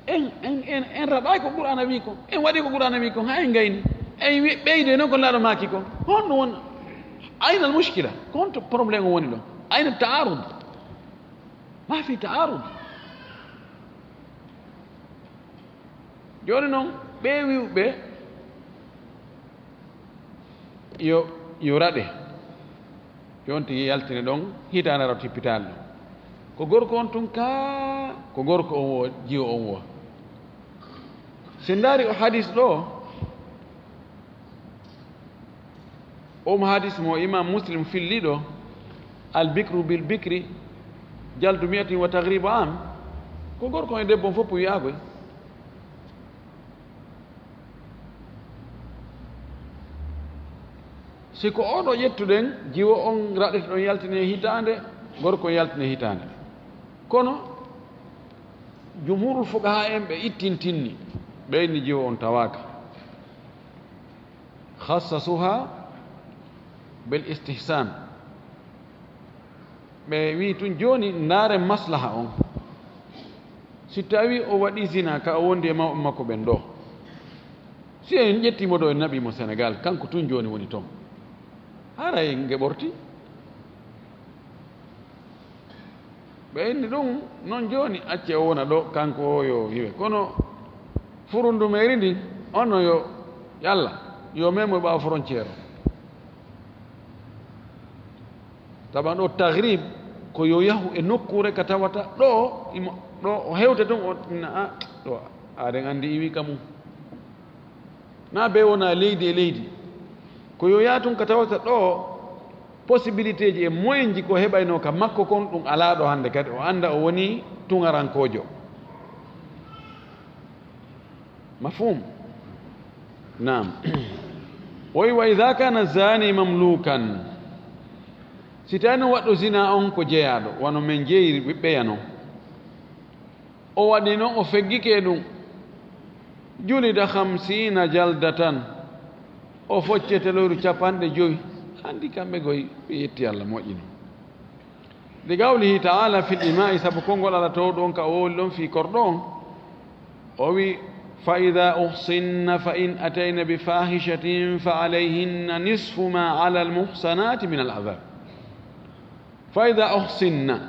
En, en, en, en raɗaay ko Qur'aana wi kon. En waɗi ko Qur'aana wi kon, haa en gayni. En wi-, ɓeydoy noon ko Nelaaɗo maaki kon. Honɗum won? Ayna al mushkila? Ko honto problème o woni ɗo? Ayna taarud? Ma fi taarud. Jooni noon, ɓee wi'uɓe yo, yo raɗe, yo on tigi yaltine ɗon, hitaande ara tippitaali ɗon. Ko gorko on tun kaa, ko gorko on wo, jiwo on wo. Si ndaari o hadis ɗo, on hadis mo Imam Muslim filli ɗo, al bikru bil bikri, jaldu mi'atin wa taghribu am, ko gorko on e debbo on fof wi'aa koy. Si ko oɗo ƴettuɗen, jiwo on raɗete ɗon yaltine hitaande, gorko on yaltine hitaande. Kono jumhurul fuqahaa en ɓe ittintinni, ɓe inni jiwo on tawaaka. Khassasuha bil istihsan. Ɓe wi'i tun jooni ndaare maslaha on. Si tawi o waɗi zina ka o wondi e mawɓe makko ɓen ɗo, si en ƴetti mo ɗo, en naɓi mo Senegal, kanko tun jooni woni ton, haray nge ɓorti. Ɓe inni ɗum non jooni, acce o wona ɗo, kanko o yo hiwe. Kono furundu meeri ndin, on no yo, yalla, yo memo ɓaawo frontière o. Tawa ɗo tagrib ko yo yahu e nokkuure ka tawata ɗo imo, ɗo o hewta tun, o na, a, ɗo aɗen anndi iwi ka mum. Na be wona leydi e leydi. Ko yo yaha tun ka tawata ɗo possibilité ji e moyen ji ko heɓayno ka makko kon, ɗum alaa ɗo hannde kadi. O annda o woni tungarankoojo. Mafhum? Naam. O wi, "Wa idha kana zani mamlukan." Si tawi no waɗɗo zina on ko jeyaaɗo, wano men jeyiri ɓeya non. O waɗi non, o feggike ɗum. Julida khamsina jaldatan. O foccete loyru capanɗe jowi. Anndi kamɓe goy ɓe yetti Allah moƴƴino. Li qawlihi ta'ala fil ima'i, sabu konngol Allah to ɗon ka o wowli ɗon fii korɗo on. O wi, "Fa idha uhsinna fa in atayna bi fahishatin fa alayhinna nisfu ma ala al muhsanati min al adhab." Fa idha uhsinna,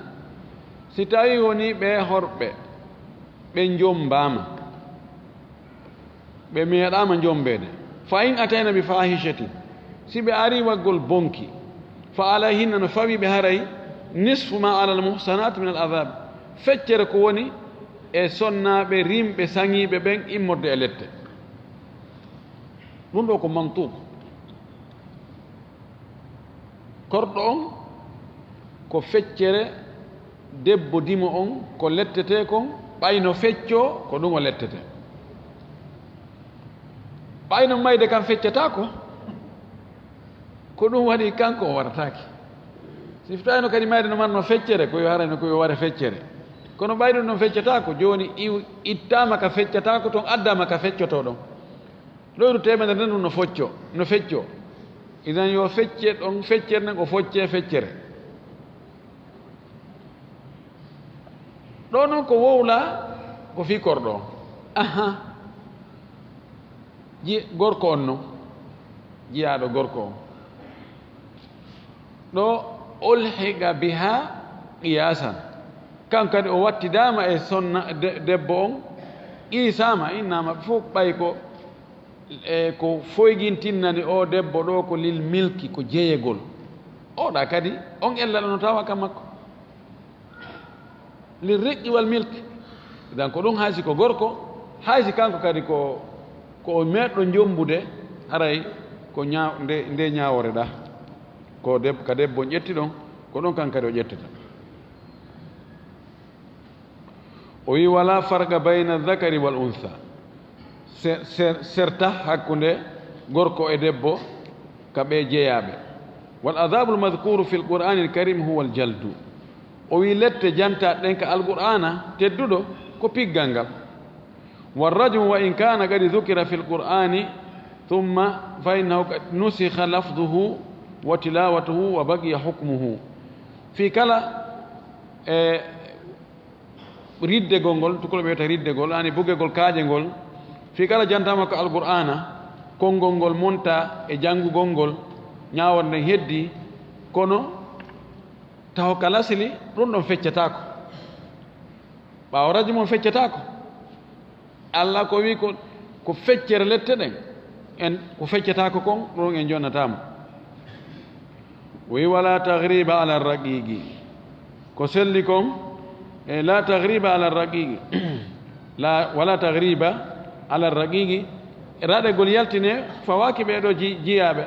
si tawi woni ɓe horɓe, ɓe njombaama, ɓe meeɗaama njombeede. Fa in atayna bi fahishatin, si ɓe ari waggol bonki, fa alayhinna, no fawi ɓe haray, nisfu ma ala al muhsanati min al adhab, feccere ko woni e sonnaaɓe rimɓe saŋiiɓe ɓen immorde e lette. Ɗum ɗo ko mantuq. Korɗo on ko feccere, debbo dimo on ko lettete kon, ɓayno fecco ko ɗum o lettete. Ɓayno mayde kan feccataako, ko ɗum waɗi kanko o warataake. Si fitayno kadi mayde no manno feccere, ko yo harayno ko yo ware feccere. Kono ɓayɗo ɗum feccataako, jooni iw-, ittaama ka feccataako ton, addaama ka feccoto ɗon. Loyru teemedere nden ɗum no focco, no fecco. Idan yo fecce ɗon feccere nden, o focce feccere. Ɗo non ko wowla ko fii korɗo on. Aha. Ji-, gorko on non. Jiyaaɗo gorko on. Ɗo ulhiqa biha qiyasan. Kan kadi o wattidaama e sonna de-, debbo on. Qiisaama, innaama fof ɓay ko e ko foygintinnani o debbo ɗo ko lil milki, ko jeyegol. Oɗa kadi, on ella ɗo no tawa ka makko. Lil riqqi wal milki. Idan ko ɗum haysi ko gorko, haysi kanko kadi ko, ko o meeɗɗo jombude, haray ko ñaaw-, nde, nde ñaawore ɗa. Ko deb-, ka debbo on ƴetti ɗon, ko ɗon kan kadi o ƴettata. O wi, "Wala farqa bayna dhakari wal untha." Se-, ser-, serta hakkunde gorko e debbo ka ɓe jeyaaɓe. "Wal adhabul madhkuru fil Qur'anil Karim huwal jaldu." O wi, "Lette jantaɗe ɗen ka Alqur'aana tedduɗo ko piggal ngal. War rajmu wa in kana qad dhukira fil Qur'ani thumma fa innahu qad nusikha lafdhuhu wa tilawatuhu wa baqiya hukmuhu." Fii kala e riddegol ngol, tukulɓe wiyata riddegol, ani bugegol kaaƴe ngol, fii kala jantaama ko Alqur'aana, konngol ngol monta e janngugol ngol, ñaawore nden heddi, kono taw ka lasili, ɗum ɗon feccataako. Ɓaawo rajmu on feccataako. Allah ko wi ko, ko feccere lette ɗen, en ko feccataako kon, ɗum en jonnataamo. Wi, "Wala taghriba ala raqiqi." Ko selli kon, e, "La taghriba ala raqiqi." La, "Wala taghriba ala raqiqi." Raɗegol yaltine fawaaki ɓee ɗo ji-, jiyaaɓe.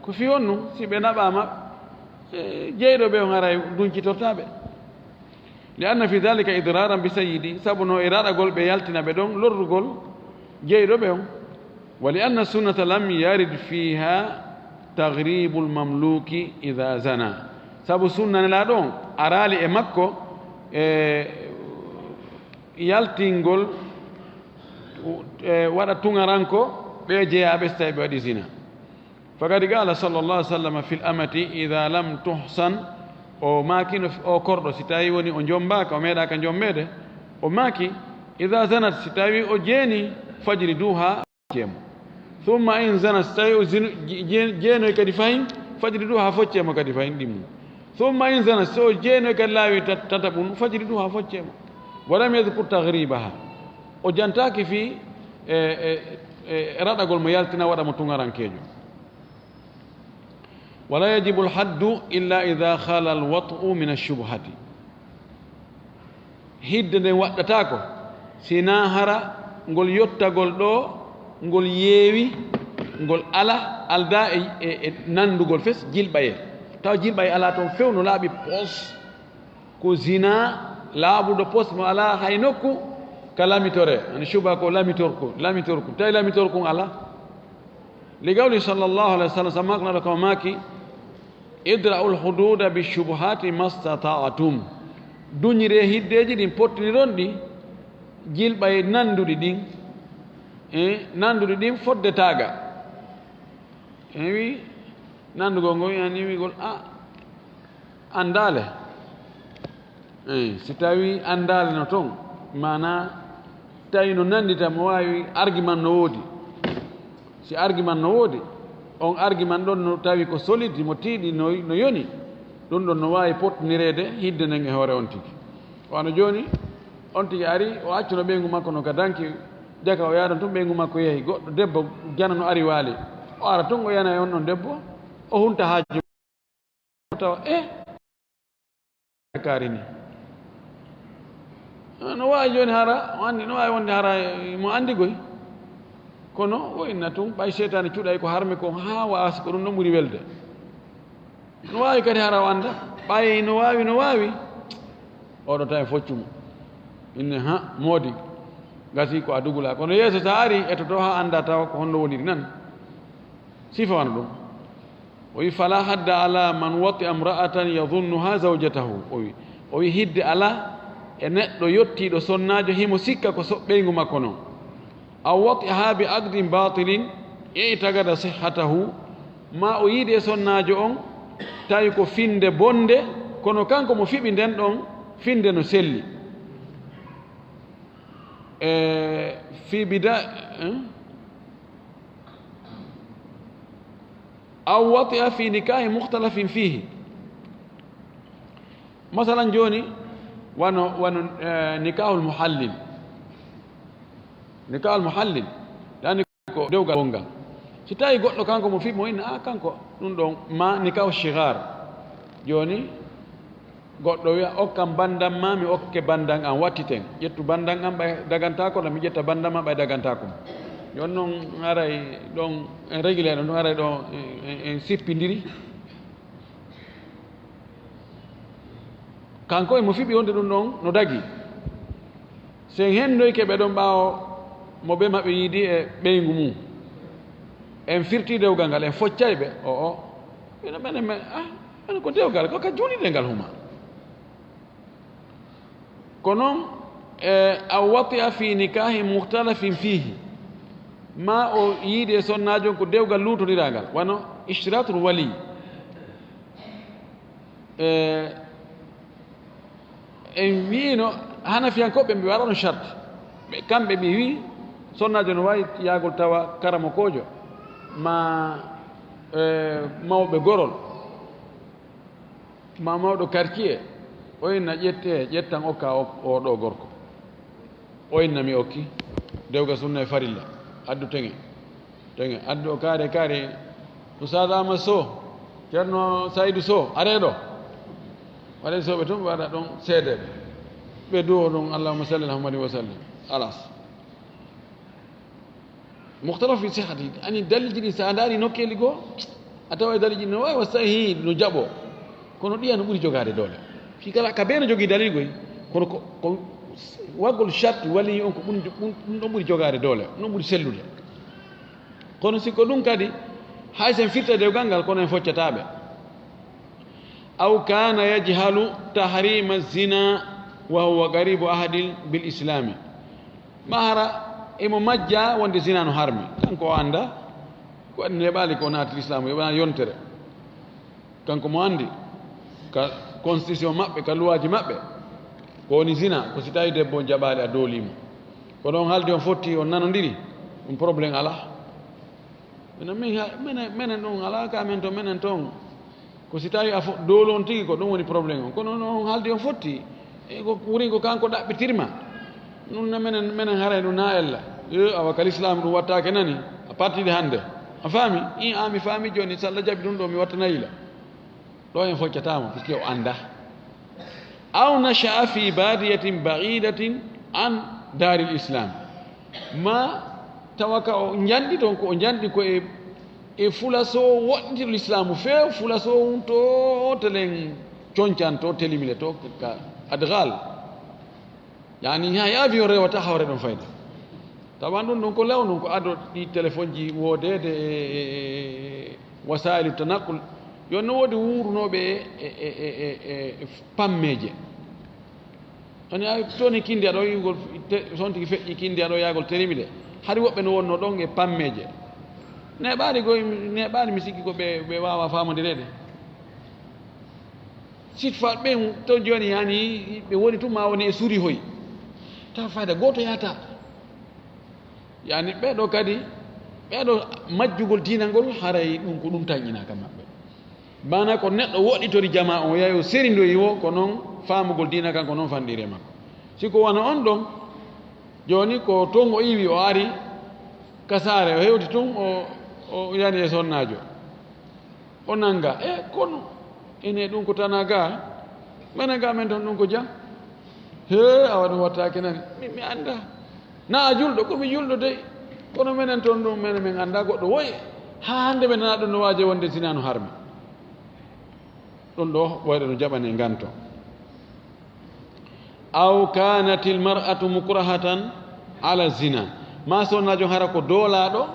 Ko fii honɗum? Si ɓe naɓaama, e, jeyɗo ɓe on haray duncitortaa ɓe. "Li anna fi dhalika idraran bi sayyidi." Sabu no e raɗagol ɓe yaltina ɓe ɗon lorrugol jeyɗo ɓe on. "Wa li anna sunnata lam yarid fiha taghribul mamluki idha zana." Sabu sunna Nelaaɗo on araali e makko e yaltingol, e waɗa tuŋaranko ɓe jeyaaɓe si tawi ɓe waɗi zina. Fakad qala sallallahu alaihi wasallam fil amati idha lam tuhsan, o maaki no, o korɗo, si tawi woni o jombaaka, o meeɗaaka jombeede, o maaki, Idha zanat, si tawi o jeeni, fajliduha, foccee mo. Thumma in zanat, si tawi o zinu-, je-, je-, jeenoy kadi fahin, fajliduha, foccee mo kadi fahin ɗimmo. Thumma in zanat, so o jeenoy kadi laawi tat-, tataɓun, fajliduha, foccee mo. Wa lam yadhkur taghribaha. O jantaaki fii, e, e, e, raɗagol mo yaltina waɗa mo tuŋarankeejo. Wala yajibu al-haddu illa idha khala al-wat'u min ash-shubhati. Hidde nden waɗɗataako si naa hara ngol yottagol ɗo ngol yeewi, ngol ala, aldaa e, e, e nanndugol fes jilɓayee. Taw jilɓayee alaa toon few no laaɓi pos. Ko zinaa laaɓuɗo pos mo alaa hay nokku ka lamitoree. Ani cuba ko lamitorku, lamitorku. Tawi lamitorkun alaa. Li qawli sallallahu alayhi wa sallam, sabu maako Nulaaɗo kam maaki, "Idra'ul hududa bi shubuhati mastata'tum." Duñiree hiddeeji ɗin, pottiniron ɗi jilɓayee nannduɗi ɗin, e nannduɗi ɗin fodde taaga. E wi, nanndugol ngol, yani wi'gol, a, anndaale. Eey, si tawii anndaale no toon, maanaa tawi no nanndita, mo waawi argument no woodi. Si argument no woodi, on argument ɗon no tawi ko solide, mo tiiɗi, no, no yoni, ɗum ɗon no waawi pottinireede hidde nden e hoore on tigi. Wano jooni, on tigi ari, o accuno ɓeyngu makko no ka danki, jaka o yaadan tun, ɓeyngu makko yehi, goɗɗo debbo jana no ari waali. O ara tun, o yana e on ɗon debbo, o hunta haaju. Tawa, eh, kaari ni. Ah, no waawi jooni hara, o anndi, no waawi wonde hara, eh, mo anndi goy. Kono o inna tun, ɓay seytaane cuɗay ko harmi ko, haa waasi ko ɗum ɗon ɓuri welde. No waawi kadi hara o annda, ɓay no waawi, no waawi. Oɗo tawi foccu mo. Inne, ha, moodi. Gasi ko a dugula. Kono yeeso sa ari, etoto haa annda tawa ko honno woniri nan. Sifa wano ɗum. O wi, "Fala hadda ala man wati'a imra'atan yadhunnuha zawjatahu." O wi, o wi, "Hidde ala e neɗɗo yottiiɗo sonnaajo himo sikka ko so-, ɓeyngu makko non. Aw wati'aha bi aqdin batilin i'taqada sihhatahu." Ma o yiidi e sonnaajo on, tawi ko finde bonde, kono kanko mo fiɓi nden ɗon finde no selli. E, fi bida-, eh? Aw wati'a fi nikahi mukhtalafin fihi. Masalan, jooni, wano, wano, eh, nikahul muhallil. Nikahul muhallil, yani ko dewgal wongal. Si tawi goɗɗo kanko mo fi mo inna, a, kanko, ɗum ɗon, ma nikahu shigar. Jooni, goɗɗo wi'a, "Okkam banndam ma, mi okke banndam am, wattiten. Ƴettu banndam am, ɓay dagantaako, mi ƴetta banndam ma, ɓay dagantaako." Jooni non haray ɗon en régulé ɗon, haray ɗon en, en, en sippindiri. Kanko e mo fiɓi wonde ɗum ɗon no dagi. Si en hendoyke ɓe ɗon ɓaawo mo ɓe maɓɓe yiidi e ɓeyngu mum. En firti dewgal ngal, en foccay ɓe. O, o. Ɓe ɗon ɓen, men, ah, ɓen ko dewgal, ko ka juulirde ngal huma. Ko non, e, aw wati'a fi nikahi mukhtalafin fihi. Ma o yiidi e sonnaajo on ko dewgal luutodiraa ngal, wano ishtiratul wali. E, en wi'ino Hanafiyankooɓe ɓe waɗano charte. Ɓe, kamɓe ɓe wi'i sonnaajo no waawi yaagol tawa karamokoojo ma, e, mawɓe gorol. Ma mawɗo quartier, o inna ƴette, ƴettan okka o, o ɗo gorko. O inna mi okki. Dewgal sunna e farilla. Addu teŋe. Teŋe. Addu o kaare, kaare. Ustaz Ahmad Sow, Ceerno Saydu Sow, aree ɗo. Waɗay Sowɓe tun ɓe waɗa ɗon seedeeɓe. Ɓe duwo ɗon, "Allahumma salli ala Muhammadin wa sallim." Alas. Mukhtalaf fi sihhati, ani dalilji ɗin, sa a ndaari nokkeeli goo, a taway dalilji ɗin no waawi wa sahihi, no jaɓoo. Kono ɗiya no ɓuri jogaade doole. Fii kala ka bee no jogii dalil goy, kono ko, ko waggol sharti wali on ko ɓuri, ɗum, ɗum ɗon ɓuri jogaade doole, ɗum ɗon ɓuri sellude. Kono si ko ɗum kadi, hay sen firta dewgal ngal, kono en foccataa ɓe. Aw kana yajhalu tahrima zina wa huwa qaribu ahdin bil islami. Ma hara emo majja wonde zina no harmi. Kanko o annda ko waɗi neeɓaali ko naati lislaamu, o wona yontere. Kanko mo anndi ka constitution maɓɓe, ka luwaaji maɓɓe, ko woni zina, ko si tawi debbo on jaɓaali a doolii mo. Kono on haaldi on fotti, on nanondiri, ɗum problème alaa. Minen, min ha-, minen, minen ɗum alaa ka men to, minen toon. Ko si tawi a fo-, doolu on tigi, ko ɗum woni problème on. Kono no on haaldi on fotti, e ko wurin ko kanko ɗaɓɓitirma. Ɗum na minen, minen haray ɗum na ella. Yo, awa ka lislaam ɗum wattaake nani, a partir de hannde. A faami? In, a mi faami jooni, si Alla jaɓi ɗum ɗo, mi wattanayi la. Ɗo en foccataama, puisque o anndaa. Aw nasha'a fi badiyatin ba'idatin an daril islam. Ma tawa ka o njanɗi toon, ko o njanɗi ko e, e fulaso woɗɗitiiɗo lislaamu feew, fulaso won to telen concan to telimile to ka adgal. Yani, hay avion rewata hawre ɗon fayda. Tawan ɗum ɗon ko law non ko ado ɗi téléphone ji woodeede e, e, e, e wasailu tanaqul. Yo no woodi wuurunooɓe e, e, e, e, e pammeeje. Ani ay toni kindi aɗo yi'ugol te-, sontigi feƴƴi kindi aɗo yaagol telimile. Hari woɓɓe no wonno ɗon e pammeeje. Neɓaali go, neɓaali mi sikki ko ɓe, ɓe waawa faamondireede. Sitfa ɓen to jooni, yani, ɓe woni tun ma woni e suri hoy. Tawa fayda gooto yahata. Yani, ɓeɗo kadi, ɓeɗo majjugol diina ngol, haray ɗum ko ɗum tanƴinaa ka maɓɓe. Bana ko neɗɗo woɗɗitori jama on, yahi o serindoyi wo, ko non faamugol diina kan, ko non fanɗiri e makko. Si ko wano on ɗon, jooni ko ton o iwi, o ari ka saare, o hewti tun, o, o yani e sonnaajo. O nannga. E, kono, ene ɗum ko tana ga, menen ga men toon ɗum ko jam. He, awa ɗum wattaake nani. Mi, mi annda. Na a julɗo, ko mi julɗo dey. Kono menen toon ɗum, menen min annda goɗɗo woye. Haa hannde men nana ɗum no waaje wonde zina no harmi. Ɗum ɗo, ɓooyɗo no jaɓane nganto. Aw kanatil mar'atu mukrahatan ala zina. Ma sonnaajo hara ko doolaaɗo,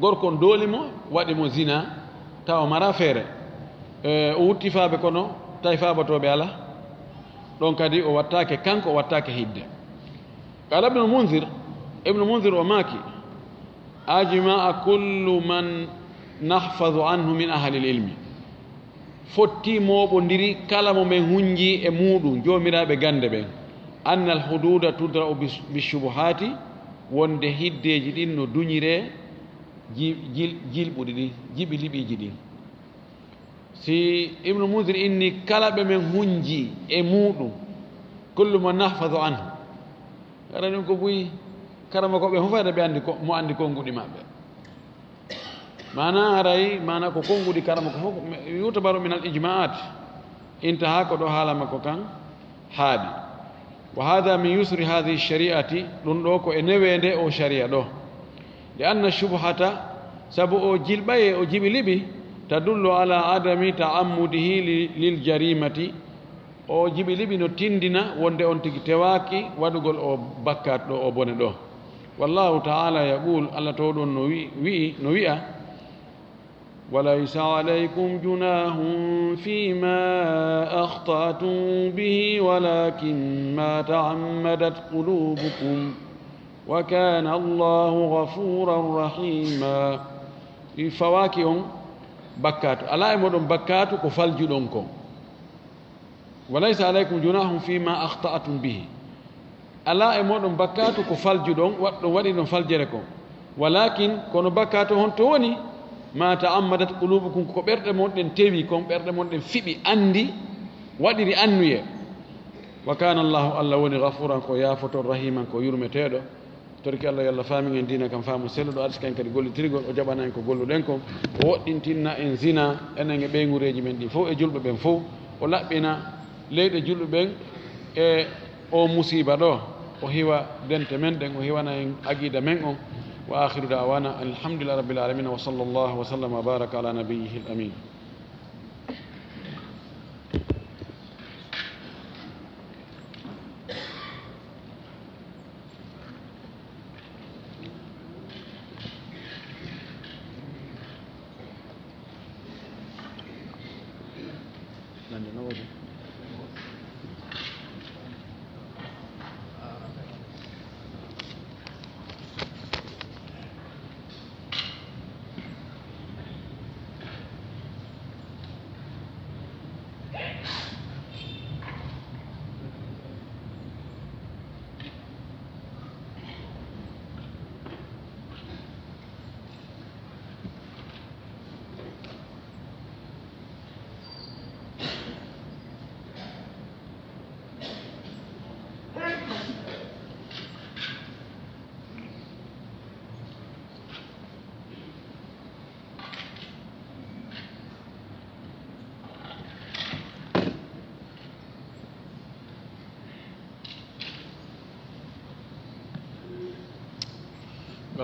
gorko on dooli mo, waɗi mo zina, tawa mara feere. E, o wutti faabe kono, tawi faabatooɓe ala. Ɗon kadi o wattaake kanko, o wattaake hidde. Qala Ibnu Munzir, Ibnu Munzir o maaki, ajma'a kullu man nahfazu anhu min ahlil ilmi. Fotti mooɓondiri kala mo men hunji e muuɗum, joomiraaɓe gannde ɓen. Annal huduuda tudra'u bis-, bishubuhaati, wonde hiddeeji ɗin no duñiree ji-, jil-, jilɓuɗi ɗin, jiɓi liɓiiji ɗin. Si Ibnu Munzir inni kala ɓe men hunji e muuɗum, kullu man nahfazu anhu. Hara ɗum ko buy karamokooɓe fof fayda ɓe anndi ko, mo anndi konnguɗi maɓɓe. Maana haray, maana ko konnguɗi karama ko fof, yutabaru min al ijmaat. Intaha ko ɗo haala makko kan haaɗi. Wa hada min yusri hadihi shari'ati, ɗum ɗo ko e neweende o shari'a ɗo. Li anna shubhata, sabu o jilɓaye o jiɓi liɓi, tadullu ala adami ta'ammudihi li-, lil jarimati, O jiɓi liɓi no tindina wonde on tigi tewaaki waɗugol o bakkaat ɗo, o bone ɗo. Wallahu ta'ala yaqul, Allah to ɗon no wi-, wi'i, no wi'a, "Wa laysa alaykum junahun fima akhta'tum bihi walakin ma ta'ammadat qulubukum wa kana Allahu ghafuran rahima." Ɗi fawaaki on bakkaatu. Alaa e moɗon bakkaatu ko faljuɗon kon. "Wa laysa alaykum junahun fima akhta'tum bihi." Alaa e moɗon bakkaatu ko faljuɗon, waɗɗon, waɗiɗon faljere kon. Walakin, kono bakkaatu honto woni? "Ma ta'ammadat qulubukum," ko ɓerɗe mon ɗen tewi kon, ɓerɗe mon ɗen fiɓi, anndi, waɗiri annuye. "Wa kana Allahu," Allah woni, "ghafuran," ko yaafoto, "rahiman," ko yurmeteeɗo. Torki Allah, yo Allah faamin en diina kan faamu selluɗo, arsiken kadi gollitirgol, o jaɓana en ko golluɗen kon, o woɗɗintinna en zina, enen e ɓeyngureeji men ɗin fof, e julɓe ɓen fof, o laɓɓina leyɗe julɓe ɓen e o musiiba ɗo, o hiwa dente men ɗen, o hiwana en aqida men on. Wa akhiru da'wana alhamdulillahi rabbil alamin, wa sallallahu wa sallama wa baraka ala nabiyyihil amin.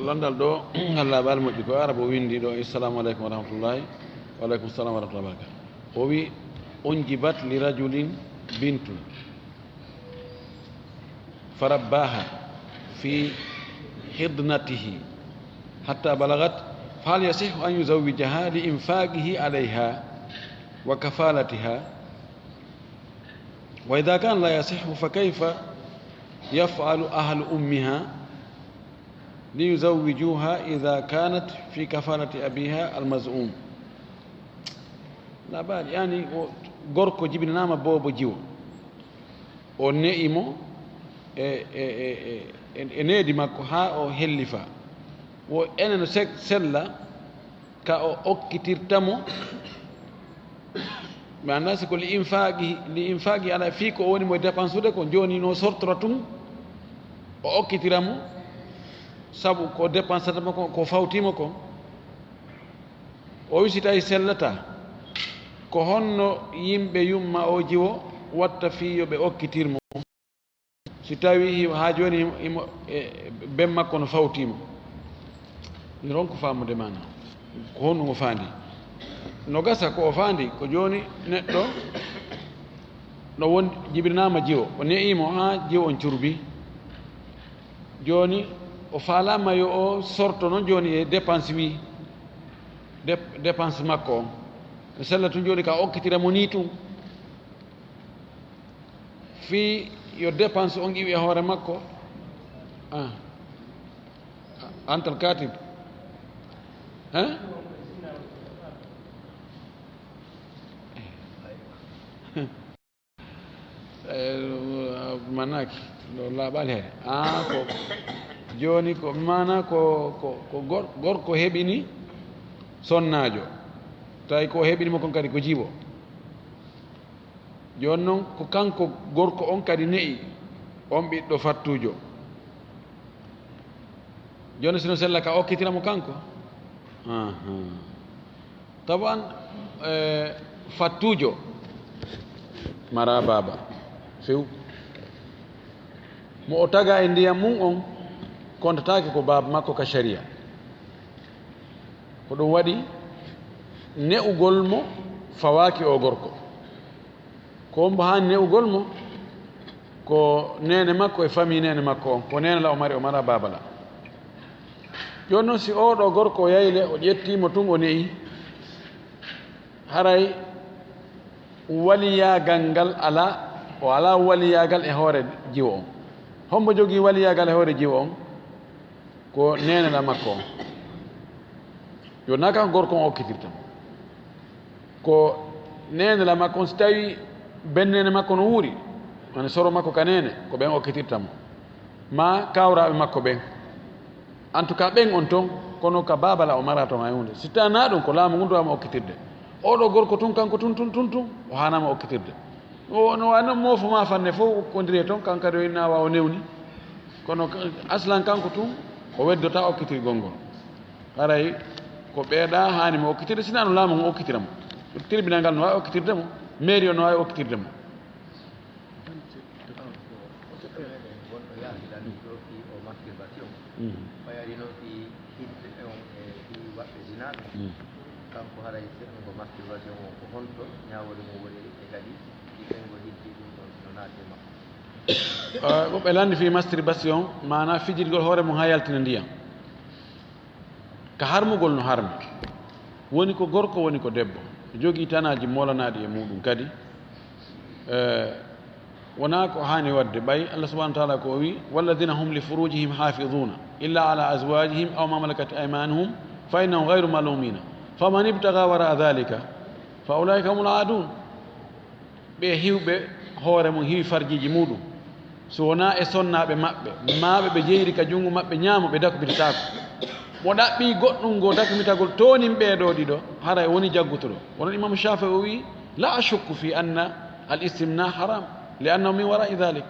Lanndal ɗo, Allah baal moƴƴi ko Arab o winndi ɗo, "Assalamu aleykum wa rahmatullahi." "Wa aleykum salam wa rahmatullahi wa barakatuh." O wi, "Unjibat li rajulin bintun farabbaha fi hidnatihi hatta balagat, fahal yasihhu an yuzawwijaha li infaqihi alayha wa kafalatiha? Wa idha kana la yasihhu, fa kayfa yaf'alu ahlu ummiha li yuzawwijuha idha kanat fi kafalati abiha al-maz'um?" Labari, yani, o gorko jibinanama boobo jiwo. O ne'i mo e, e, e, e, e needi makko haa o hellifa. Wo ene no se-, sella ka o okkitirta mo. Mi anndaa si ko li infaaqi, li infaaqi ala fii ko o woni mo e dépensude ko, jooni no sortora tun, o okkitira mo, sabu ko dépensata mo ko, ko fawti mo ko. O wi si tawi sellata, ko honno yimɓe yumma o jiwo watta fii yo ɓe okkitir mo? Si tawi himo, haa jooni himo, himo, e, ben makko no fawti mo. Mi ronku faamude maana. Ko honno ngo faandi? No gasa ko o faandi, ko jooni neɗɗo no won, jibinanaama jiwo. O ne'i mo haa jiwo on curbi. Jooni o faalaama yo o sorto non jooni e dépense wi. Dép-, dépense makko on. No sella tun jooni ka okkitira mo nii tun. Fii yo dépense on iwi e hoore makko. Ah. Antal katib. Hein? Eh, manaki, ɗo laaɓaali he. Ah, ko jooni ko maana ko, ko, ko gor-, gorko heɓini sonnaajo. Tawi ko heɓini mo kon kadi ko jiwo. Jooni non, ko kanko gorko on kadi ne'i on ɓiɗɗo fattuujo. Jooni, sino sella ka okkitira mo kanko? Ahan. Taban, eh, fattuujo mara baaba. Few. Mo o taga e ndiyam mum on, kontataake ko baaba makko ka sharia. Ko ɗum waɗi ne'ugol mo fawaaki o gorko. Ko mbo haani ne'ugol mo, ko neene makko e famii neene makko on, ko neene la o mari, o mara baaba la. Jooni non, si oo ɗoo gorko o yayle, o ƴettii mo tun, o ne'i, haray waliyaagal ngal alaa, o alaa waliyaagal e hoore jiwo on. Hombo jogii waliyaagal e hoore jiwo on? Ko neene la makko on. Yo naa kan gorko on okkitirta mo. Ko neene la makko on, si tawi ben neene makko no wuuri, woni soro makko ka neene, ko ɓen okkitirta mo. Maa kawraaɓe makko ɓen. En tout cas, ɓen on ton, kono ka baaba la o mara ton hay huunde. Si tawii naa ɗum, ko laamu ngun duwaa mo okkitirde. Oo ɗoo gorko tun, kanko tun, tun, tun, tun, o haanaa mo okkitirde. O, no waawi non moofo maa fanne fof, okkondire ton, kanko kadi o inna wa o newni. Kono ka-, aslan kanko tun, o weddotaa okkitirgol ngol. Haray ko ɓeeɗa haani mo okkitirde, sinaa no laamu ngun okkitira mo. Tribunal ngal no waawi okkitirde mo, mairie o no waawi okkitirde mo. Gonɗo yahdi lan ɗo fii o masturbation. Mhm. Ɓay ari noon fii hidde on e fii waɗɓe zinaaɓe. Mhm. Kanko haray seɗɗo ko masturbation o, ko honto ñaawori mo woni e kadi si ɓen ngo hiddi ɗum ɗon no naati e makko? Ah, ko ɓe lanndi fii masturbation, maanaa fijirgol hoore mum haa yaltina ndiyam. Ka harmugol no harmi. Woni ko gorko, woni ko debbo. Jogii tanaaji moolanaaɗi e muuɗum kadi. Eh, wonaa ko haani waɗde, ɓay Allah subhanahu wa ta'ala ko o wi, "Walladhina hum li furujihim hafidhuna, illa ala azwajihim aw ma malakat aymanuhum, fa innahum ghayru malumina. Faman ibtagha wara'a dhalika, fa ulaika humul aadun." Ɓe hiwɓe hoore mum, hiwi farjiiji muuɗum, so wonaa e sonnaaɓe maɓɓe, maa ɓe ɓe jeyiri ka junngo maɓɓe ñaamo, ɓe dakmitataako. Mo ɗaɓɓii goɗɗum ngo dakmitagol toonin ɓee ɗoo ɗiɗo, haray woni jaggutuɗo. Wonon Imaamu Shaafi'i o wi'i, "La ashukku fi anna al istimna haram, li annahu min wara'i dhalik."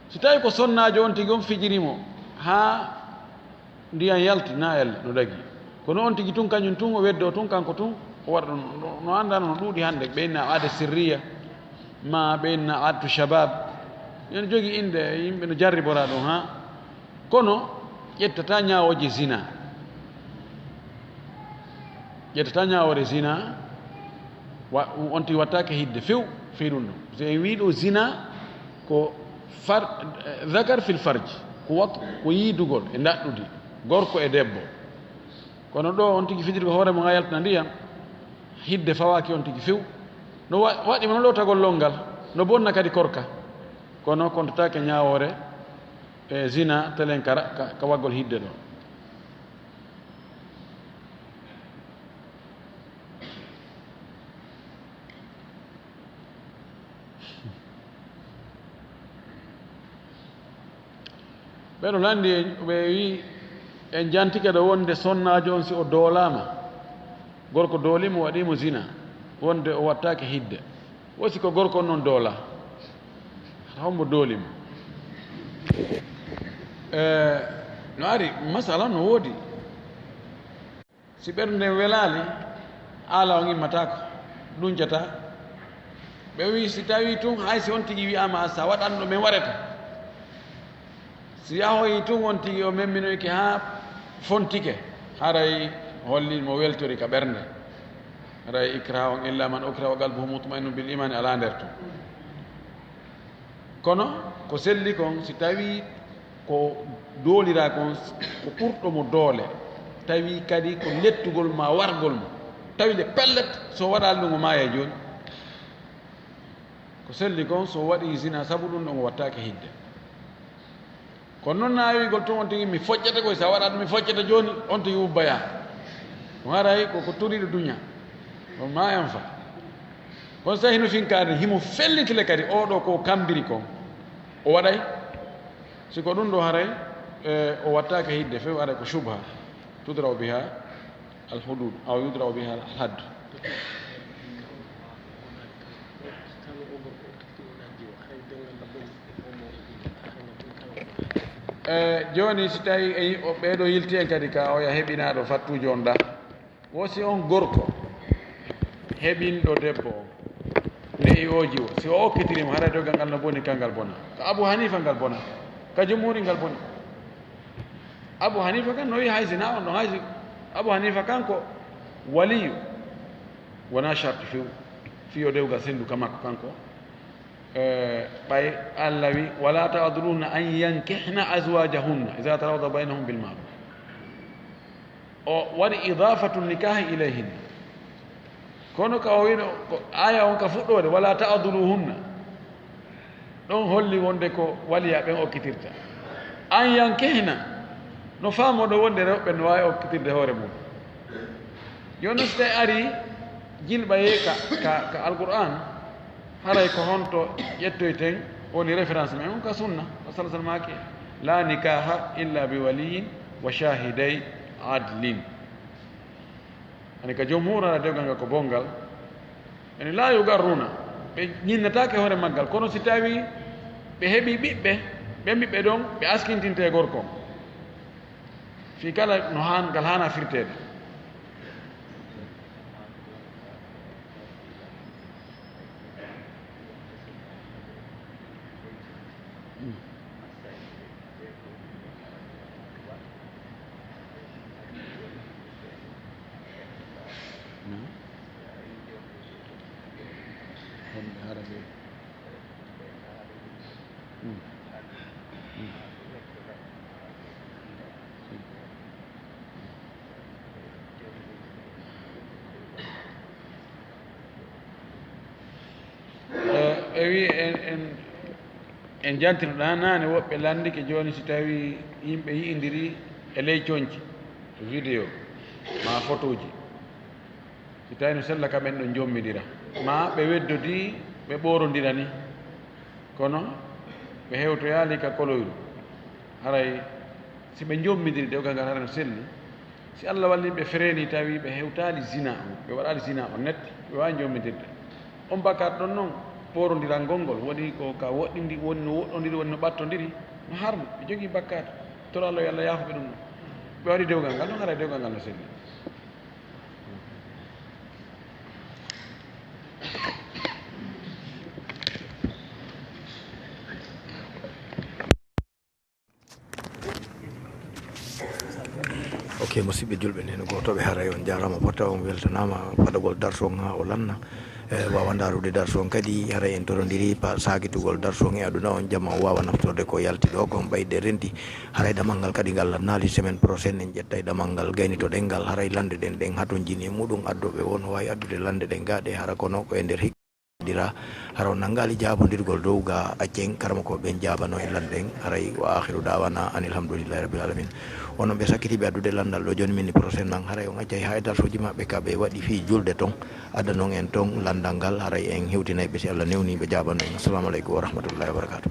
Si tawii ko sonnaajo on tigi on fijiri mo, haa ndiyan yalti, naa yalla no dagi. Kono on tigi tun, kañum tun, o weddoo tun, kanko tun, o waɗa ɗum. No, no anndaa no ɗuuɗi hannde, ɓe inna aada sirriya, maa ɓe inna aadatu shabab. Ene jogii innde, yimɓe no jarriboraa ɗum, haa. Kono, ƴettata ñaawooje zina. Ƴettata ñaawoore zina, wa-, on tigi wattaake hidde few, fii ɗum ɗo. So en wii ɗo zina, ko far-, zakar fil farj, ko wat-, ko yiidugol e ndaɗɗudi, gorko e debbo. Kono ɗo on tigi fijiri ko hoore mum haa yaltina ndiyam, hidde fawaaki on tigi few. No wa-, waɗi mo no ɗowtagol lonngal, no bonna kadi korka. Kono kontataake ñaawoore e zina telen ka ra-, ka, ka waggol hidde ɗo. Ɓeɗo lanndi en, ɓe wi en jantike ɗo wonde sonnaajo on si o doolaama, gorko dooli mo, waɗi mo zina, wonde o wattaake hidde. Wo si ko gorko on non doola, hara hombo dooli mo? Eh, no ari, masala no woodi. Si ɓernde nden welaali, haala on immataako, ɗuncataa. Ɓe wi, si tawii tun, hay si on tigi wi'aama, "Sa waɗan ɗo men wareta." Si yahoyii tun, on tigi o memminoyke haa fontike, haray holli mo weltori ka ɓernde. Haray ikraha on illa man ukriha wa qalbuhu mutma'innun bil imani alaa nder tun. Kono ko selli kon, si tawii ko dooliraa kon, ko ɓurɗo mo doole, tawi kadi ko lettugol maa wargol mo, tawi le pellet, so waɗaali ɗum o maaya jooni. Ko selli kon, so waɗii zina sabu ɗum ɗon o wattaake hidde. Kono noon na wiigol tun on tigi mi foccata koy, so a waɗaa ɗum mi foccata jooni, on tigi ubbayaa. Ɗum haray ko, ko turiiɗo duña. On maa en fa. Kono so hino finkaade, himo felliti le kadi, oo ɗoo ko kambiri kon. O waɗay? Si ko ɗum ɗoo haray, eh, o wattaake hidde few, haray ko shubha. Tudra'u biha al hudud, aw yudra'u biha al hadd. Eh, jooni si tawi e, o, ɓee ɗoo yilti en kadi ka oya heɓinaaɗo fattuujo on ɗa. Wo si on gorko heɓinɗo debbo on, ne'i o jiwo, si o okkitiri mo, haray dewgal ngal no boni, kangal bona. Ka Abu Hanifa ngal bona, ka jumhuri ngal boni. Abu Hanifa kan no wi'i hay zina on ɗon, hay si-, Abu Hanifa kanko waliyu, wonaa sharti few, fii yo dewgal sellu ka makko kanko. Eh, ɓay Allah wi, "Wala ta'dhuluhunna an yankihna azwajahunna idha tarawda baynahum bil ma'ruf." O waɗi idafatu nikahi ilayhinna. Kono ka o wino, ko aya on ka fuɗɗoode, "Wala ta'dhuluhunna." Ɗon holli wonde ko waliya ɓen okkitirta. An yankihna, no faamoɗo wonde rewɓe no waawi okkitirde hoore mum. Yo no si tawi ari jilɓa yee ka, ka, ka Alqur'an, haray ko honto ƴettoyten woni référence men on ka sunna, ko sallallahu alaihi wasallam maaki, "La nikaha illa bi waliyin wa shahiday adlin." Ani ka jomhur ala dewgal ngal ko bongal. Ani la yugarruna, ɓe ñinnataake hoore maggal, kono si tawi ɓe heɓi ɓiɓɓe, ɓen ɓiɓɓe ɗon, ɓe askintinte e gorko. Fii kala no haan, ngal haana firteede. Eh, ɓe wi en, en, en jantino ɗaa naane, woɓɓe lanndike jooni, si tawii yimɓe yi'indiri e ley conci, vidéo, maa fotooji, si tawii no sella ka ɓen ɗon njommidira, maa ɓe weddodii, ɓe ɓoorondira ni, kono ɓe hewtoyaali ka koloyru, haray si ɓe njommidiri dewgal ngal, haray no selli. Si Allah walli ɓe fereeni, tawi ɓe hewtaali zina on, ɓe waɗaali zina on net, ɓe waawi njommitirde. On bakkaat ɗon non, ɓoorondirangol ngol, woni ko ka woɗɗindi, woni no woɗɗondiri, woni no ɓattondiri, no harmi, ɓe jogii bakkaat. Toro Allah yo Allah yaafo ɓe ɗum ɗon. Ɓe waɗi dewgal ngal, ɗon haray dewgal ngal no selli. E musidɓe julɓe, nden gootoɓe, haray on jaaraama fota, on weltanaama fadagol darsu on haa o lanna. E, waawa ndaarude darsu on kadi, haray en torondiri pa saakitugol darsu on e aduna on, jama o waawa naftorde ko yalti ɗo kon ɓayde renti. Haray damal ngal kadi ngal lannaali, semaine prochaine en ƴettay damal ngal, gaynitoɗen ngal, haray lande ɗen ɗen hatonjini e muɗum, addoɓe won o waawi addude lande ɗen gaaɗe, hara kono ko e nder hik- dira. Hara on nanngaali jaabondirgol dow ga accen karamokooɓe ɓen jaabano en lanɗen. Haray wa akhiru dawana anil hamdulillahi rabbil alamin. Onon ɓe sakkitiiɓe addude lanndal ɗo jooni, min ni prochain man, haray on accay haa e darsuuji maɓɓe ka ɓe waɗi fii julde ton, addanon en ton lanndal ngal, haray en hewtinay ɓe si Allah newni ɓe jaabano en. Assalamu aleykum wa rahmatullahi wa barakatuh.